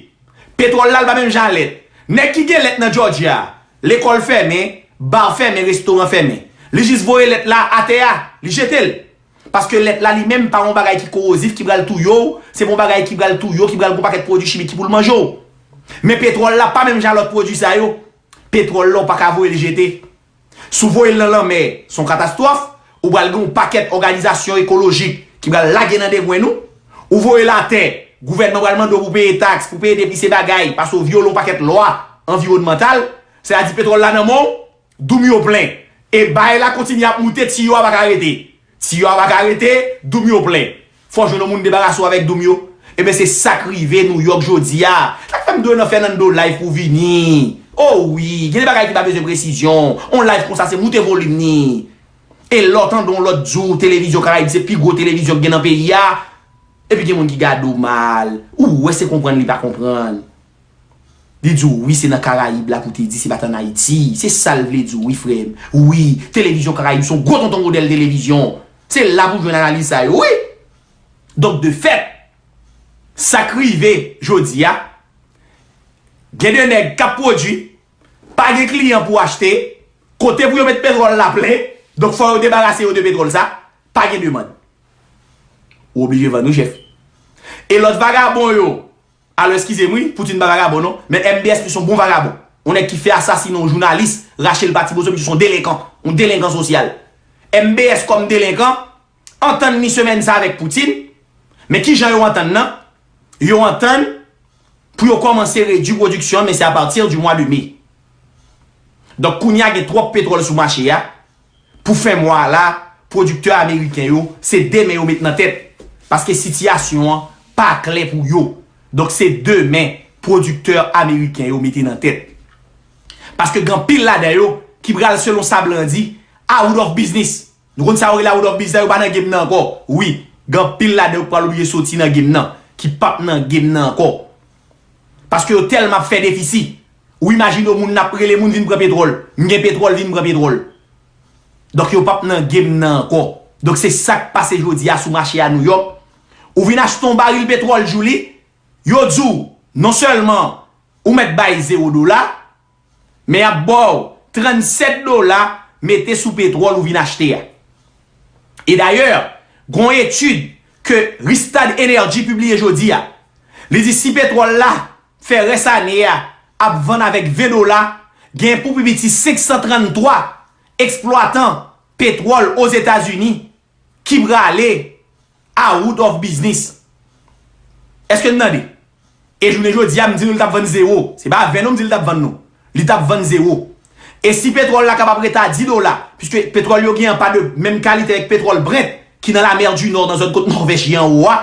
Petwòl la l pa menm jan a lèt. Nèg ki gen lèt nan Georgia, lekòl fèmen, ba fèmen, restoran fèmen. Li jis voye lèt la atè a, li jete l. Paske lèt la li menm pa yon bagay ki kowozif ki pral touye w, se pa yon bagay ki pral touye w, ki pral gon pakèt pwodui chimik ki pou l manje w. Men petwòl la pa menm jan a lòt pwodui sa yo. Petwòl la w pa ka voye l jete. Si w voye l nan lanmè, se yon katastwòf, ou pral gen yon pakèt òganizasyon ekolojik ki pral lage nan degrenn ou. Ou voye l atè, gouvènman pral mande w pou peye taks, pou peye depi se bagay, paske w vyole yon pakèt lwa anviwònmantal, sètadi petwòl la nan men w, doum yo plen. E bay la kontinye ap moute, tiyo a pa ka rete. Tiyo a pa ka rete, doum yo plen. Fò w jwenn yon moun debarase w avèk doum yo. Ebyen se sa k rive Nouyòk jodi a. Sa k fè m dwe nan Fernando live pou vini. O wi, gen de bagay ki pa bezwen presizyon. On live konsa se moute volim ni. E lè w tande yon lòt di w televizyon Karayib se pi gwo televizyon k gen nan peyi a. Epi gen moun ki gade w mal. Ou wè se konprann li pa konprann. Li di w wi se nan Karayib la pou te di se pa t ann Ayiti. Se sa l vle di w wi frè m. Wi, televizyon Karayib se yon gwo tonton modèl televizyon. Se la pou w jwenn analiz sa yo wi. Donk de fèt, sa k rive jodi a, gen de nèg k ap pwodui, pa gen kliyan pou achte, kote pou yo met petwòl la plen, donk fò yo debarase yo de petwòl sa, pa gen demann. Ou oblije vann wi chèf. E lòt vagabon yo, alò eskize m wi, Poutine pa vagabon non, men M B S misye yon bon vagabon. Yon nèg ki fè asasine yon jounalis, rache l pa ti moso, misye se yon delenkan, yon delenkan sosyal. M B S kòm delenkan, antann ni semèn sa avèk Poutine, men kijan yo antann nan? Yo antann pou yo kòmanse redui pwodiksyon an, men se apati di mwa de me. Donk kounye a gen twòp petwòl sou mache a, pou fen mwa a la, pwodiktè ameriken yo, se demen yo met nan tèt. Paske sitiyasyon an pa klè pou yo. Donk se demen pwodiktè ameriken yo mete nan tèt. Paske gen anpil ladan yo ki pral selon sa blan di, out of business. Nou konn sa yo rele out of business, yo pa nan game nan ankò. Wi, gen anpil ladan yo k pral oblije soti nan game nan, ki p ap nan game nan ankò. Paske yo tèlman ap fè defisi. Ou imajine w moun n ap rele moun vin pran petwòl. M gen petwòl, vin pran petwòl. Donk yo p ap nan game nan ankò. Donk se sa k pase jodi a sou mache a Nouyòk. Ou vin achte yon baril petwòl, Julie, yo di w non sèlman ou mèt bay zewo dola, men y ap ba w trannsèt dola mete sou petwòl ou vin achte a. E dayè, gen yon etid ke Rystad Energy pibliye jodi a. Li di si petwòl la fè rès ane a ap vann avèk ven dola, gen pou pi piti senk san tranntwa eksplwatan petwòl Ozetazini ki prale out of business. Èske n tande? E jounen jodi a, m di nou li t ap vann zewo. Se pa ven non m di li t ap vann non. Li t ap vann zewo. E si petwòl la kapab rete a dis dola, piske petwòl yo gen an pa de menm kalite avèk petwòl Brent ki nan lamè di Nò, nan zòn kot Nòvèj ye anwo a,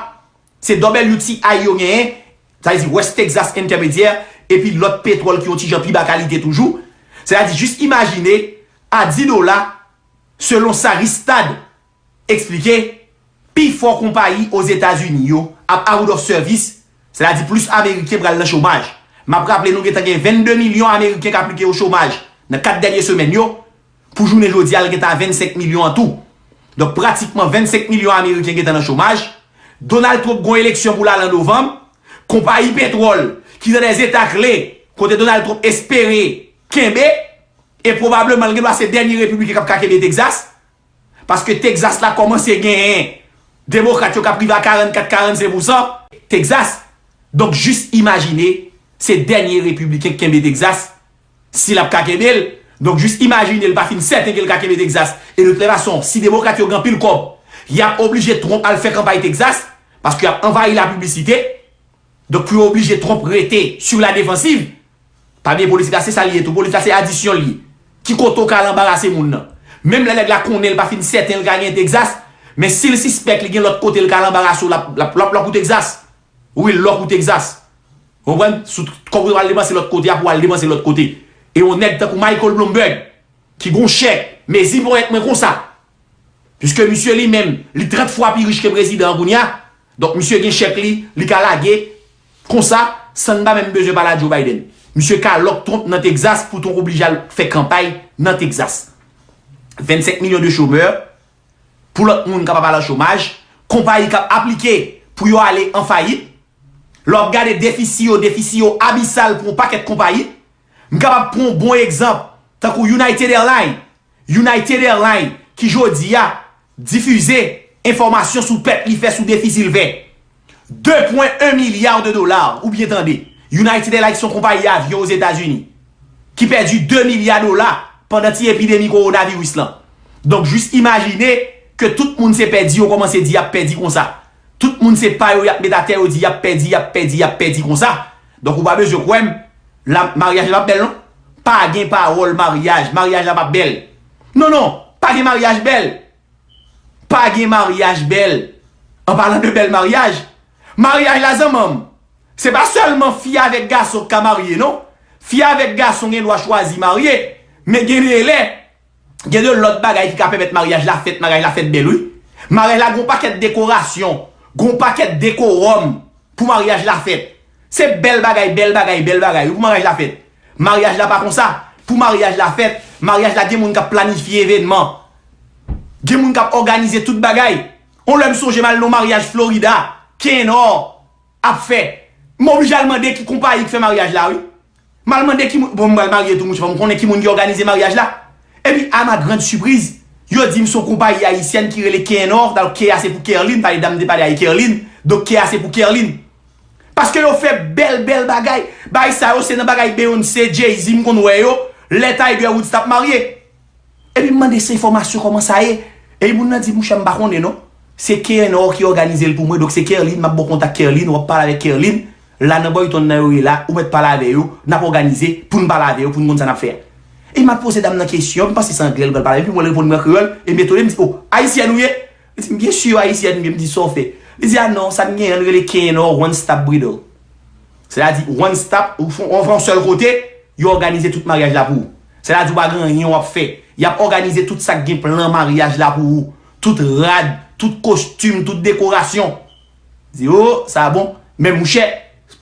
se W T I yo genyen, sa vle di West Texas Intermediate, epi lòt petwòl ki yon ti jan pi ba kalite toujou. Sètadi, jis imajine, a dis dola, selon sa Rystad eksplike, pifò konpayi Ozetazini yo ap out of service, sètadi plis Ameriken pral nan chomaj. M ap raple nou gentan gen vennde milyon Ameriken k aplike o chomaj nan kat dènye semèn yo. Pou jounen jodi a, l gentan a vennsenk milyon an tou. Donk, pratikman vennsenk milyon Ameriken gentan nan chomaj. Donald Trump gen yon eleksyon pou l al an novanm. Konpayi petwòl ki nan dè zeta kle, kote Donald Trump espere kenbe, e pwobableman l gen dwa se dènye repibliken k ap ka kenbe Texas, paske Texas la kòmanse genyen demokrat yo k ap rive a karannkat, karannsenk pousan Texas. Donk, jis imajine, se dènye repibliken k kenbe Texas, si l ap ka kenbe l. Donk, jis imajine l pa fin sèten ke l ka kenbe Texas. E de toute façon, si demokrat yo gen anpil kòb, y ap oblije Trump al fè kanpay Texas, paske y ap anvayi la piblisite. Donk, pou yo oblije Trump rete sur la défensive. Pa bliye politik la, se sa l ye tou. Politik la, se adisyon l ye. Ki kote w ka al anbarase moun nan? Menm lè nèg la konnen l pa fin sèten l ka gen Texas, men si l sispèk li gen lòt kote l ka al anbarase w, l ap, l ap, l ap lòk ou Texas. Wi, l lòk ou Texas. Ou konprann? Sou kòb ou te pral depanse lòt kote a pou w al depanse lòt kote. E yon nèg tankou Michael Bloomberg, ki gon chèk, mezi ponyèt mwen konsa. Piske misye li menm, li trant fwa pi rich ke prezidan an kounye a. Donk, misye gen chèk li, li ka lage konsa, san n pa menm bezwen pale a Joe Biden. Misye ka lòk Trump nan Texas pou Trump oblije al fè kanpay nan Texas. Vennsenk milyon de chomè, pou lòt moun kapab al an chomaj, konpayi k ap aplike pou yo ale an fayit. Lè w ap gade defisi yo, defisi yo abisal pou yon pakèt konpayi. M kapab pran yon bon egzanp, tankou United Airlines. United Airlines, ki jodi a difize enfòmasyon sou pèt li fè, sou defisi l fè. De pwen en milya de dola, ou byen tande. United Airlines se yon konpayi avyon Ozetazini ki pèdi de milya dola pandan ti epidemi kowonaviris lan. Donk, jis imajine ke tout moun se pèdi yo kòmanse di y ap pèdi konsa. Tout moun se pa yo y ap met atè, yo di y ap pèdi, y ap pèdi, y ap pèdi konsa. Donk, ou pa bezwen kwè m, la, maryaj la p ap bèl non. Pa gen pawòl maryaj, maryaj la p ap bèl. Non, non, pa gen maryaj bèl. Pa gen maryaj bèl. An palan de bèl maryaj, maryaj la zanmanm, se pa sèlman fi avèk gason k ka marye non. Fi avèk gason gen dwa chwazi marye, men gen de lè, gen de lòt bagay ki ka pèmèt maryaj la fèt, maryaj la fèt bèl wi. Maryaj la gon pakèt dekorasyon, gon pakèt dekowòm pou maryaj la fèt. Se bèl bagay, bèl bagay, bèl bagay wi pou maryaj la fèt. Maryaj la pa konsa. Pou maryaj la fèt, maryaj la gen moun k ap planifye evènman. Gen moun k ap òganize tout bagay. On lè m sonje m al nan yon maryaj Florida, Kenor ap fè. M oblije al mande ki konpayi k fè maryaj la wi. M al mande ki moun, bon, m pral marye tou, monchè, fò m konnen ki moun ki òganize maryaj la. Epi, a ma grande surprise, yo di m se yon konpayi ayisyèn ki rele Kenor, donk K a se pou Kerline, pale dam te pale a Kerline, donk K a se pou Kerline. Paske yo fè bèl, bèl bagay. Bagay sa yo, se nan bagay Beyoncé, Jay-Z, m konn wè yo, lè Tiger Woods t ap marye. Epi m mande se enfòmasyon kòman sa ye. Epi moun nan di, monchè, m pa konnen non. Se Kenor ki òganize l pou mwen, donk se Kerline, m ap ba w kontak Kerline, w ap pale avèk Kerline. La nan Boyton nan yo ye la, ou mèt pale avè yo, n ap òganize pou n pale avè yo, pou n konn sa n ap fè a. E m al poze dam nan kesyon, m panse se anglè l pral pale, epi mwen l reponn mwen an kreyòl, e m etone, m di, o, ayisyèn ou ye? Li di m, byen si, ayisyèn m ye, m di, sa w fè? Li di, a non, sa n genyen an rele Kenor One Stop Bridal. Sètadi, one stop, ou fè, ou fè yon sèl kote, yo òganize tout maryaj la pou ou. Sètadi, ou pa gen anyen w ap fè. Y ap òganize tout sa k gen plan maryaj la pou ou. Tout rad, tout kostim, tout dekorasyon. Di, o, sa bon. Men mouchè,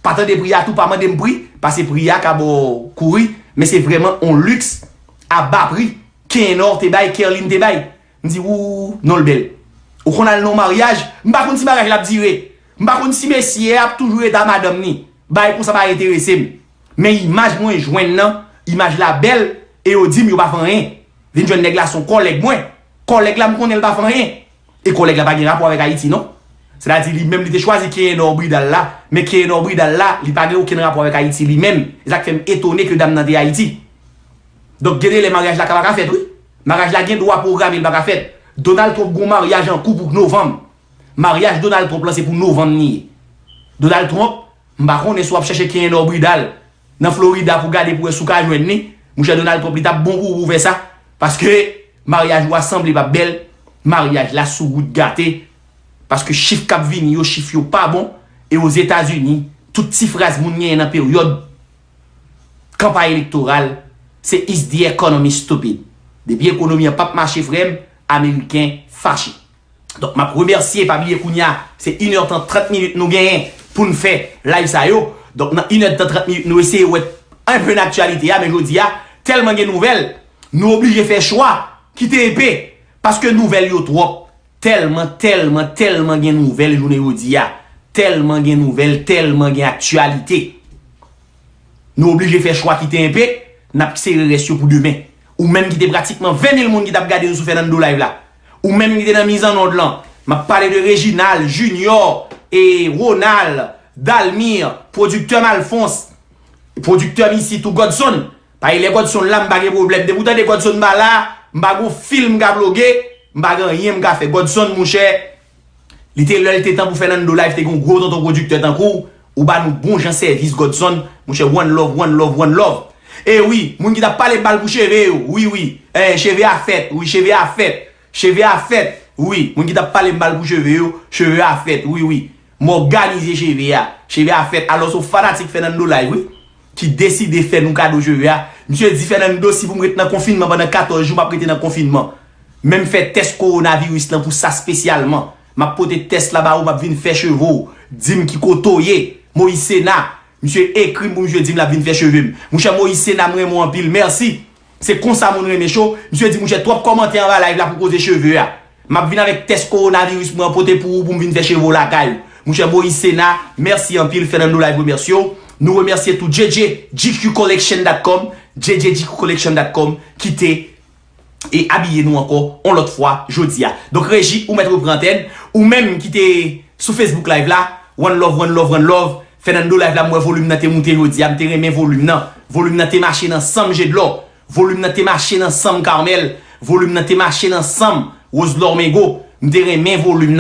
pa tande pri a tou, pa mande m pri, paske pri a ka ba w kouri, men se vrèman on liks a ba pri. Kenor te bay, Kerline te bay. M di, ou, non l bèl. Ou konn al nan yon maryaj, m pa konn si maryaj la ap dire. M pa konn si mesye a ap toujou rete a madanm ni. Bagay konsa pa enterese m. Men imaj mwen jwenn nan, imaj la bèl, e yo di m yo pa fè anyen. Vin jwenn nèg la se yon kòlèg mwen. Kòlèg la m konnen l pa fè anyen. E kòlèg la pa gen rapò avèk Ayiti non. Sètadi li menm li te chwazi Kenyen Nò Bridal la, men Kenyen Nò Bridal la, li pa gen okenn rapò avèk Ayiti li menm. E sa k fè m etone ke dam nan te Ayiti. Donk gen de lè maryaj la ka pa ka fèt wi. Maryaj la gen dwa pwograme l pa ka fèt. Donald Trump gen yon maryaj an kou pou novanm. Maryaj Donald Trump lan se pou novanm li ye. Donald Trump, m pa konnen si w ap chèche Kenyen Nò Bridal nan Florida pou gade pou wè si w ka jwenn li. Monchè Donald Trump li t ap bon pou ou pou fè sa. Paske maryaj ou a sanble p ap bèl. Maryaj la sou wout gate. Paske chif k ap vini yo, chif yo pa bon. E Ozetazini, tout ti fraz moun genyen nan peryòd kanpay elektoral, se is the economy stupid. Depi ekonomi an p ap mache frè m, Ameriken fache. Donk m ap remèsye, pa bliye kounye a, se inè tan trant minit nou genyen pou n fè live sa yo. Donk nan inè tan trant minit nou eseye wè enpe nan aktyalite a, men jodi a, tèlman gen nouvèl, nou oblije fè chwa, kite enpe, paske nouvèl yo twòp. Tèlman, tèlman, tèlman gen nouvèl jounen jodi a. Tèlman gen nouvèl, tèlman gen aktyalite. Nou oblije fè chwa kite enpe, n ap sere rès yo pou demen. Ou menm ki te pratikman ven mil moun ki t ap gade nou sou Fernando Live la. Ou menm ki te nan mizannòd lan. M ap pale de Reginald, Junior, e Ronald, Dalmir, pwodiktè m Alphonse, pwodiktè m isi tou Godson. Paske lè Godson la, m pa gen pwoblèm. Depi w tande Godson pa la, m pa gon fil m ka ploge, m pa gen anyen m ka fè. Godson, monchè, li te lè l te tan pou Fernando Live te gen yon gwo tonton pwodiktè tankou w, ou ba nou bon jan sèvis, Godson, monchè, one love, one love, one love. E wi, moun ki t ap pale m pa l pou cheve yo, wi, wi. Eh, cheve a fèt, wi, cheve a fèt. Cheve a fèt, wi. Moun ki t ap pale m pa l pou cheve yo, cheve a fèt, wi, wi. M òganize cheve a. Cheve a fèt. Alò, se yon fanatik Fernando Live, wi, ki deside fè nou kado cheve a. Misye di, Fernando, si pou m ret nan konfinman pandan katòz jou, m ap rete nan konfinman. Men m fè tès kowonaviris lan pou sa espesyalman. M ap pote tès la ba ou, m ap vin fè cheve w. Di m ki kote w ye. Moïse Sena, misye ekri m pou misye di m l ap vin fè cheve m. Monchè Moïse Sena, m renmen w anpil. Mèsi. Se konsa moun renmen cho. Misye di, monchè, twòp kòmantè anba live la pou koze cheve a. M ap vin avèk tès kowonaviris mwen an pote pou ou pou m vin fè cheve w lakay ou. Monchè Moïse Sena, mèsi anpil. Fernando Live remèsye w. Nou remèsye tou J J G Q collection dot com, J J G Q collection dot com, ki te e abiye nou ankò yon lòt fwa jodi a. Donk, Reji, ou mèt repran antèn. Ou menm ki te sou Facebook Live la, one love, one love, one love. Fernando Live la, m wè volim nan te moute jodi a. M te renmen volim nan. Volim nan te mache nan sanm Jedlò. Volim nan te mache nan sanm Carmel. Volim nan te mache nan sanm Rose Lormego. M te renmen volim nan.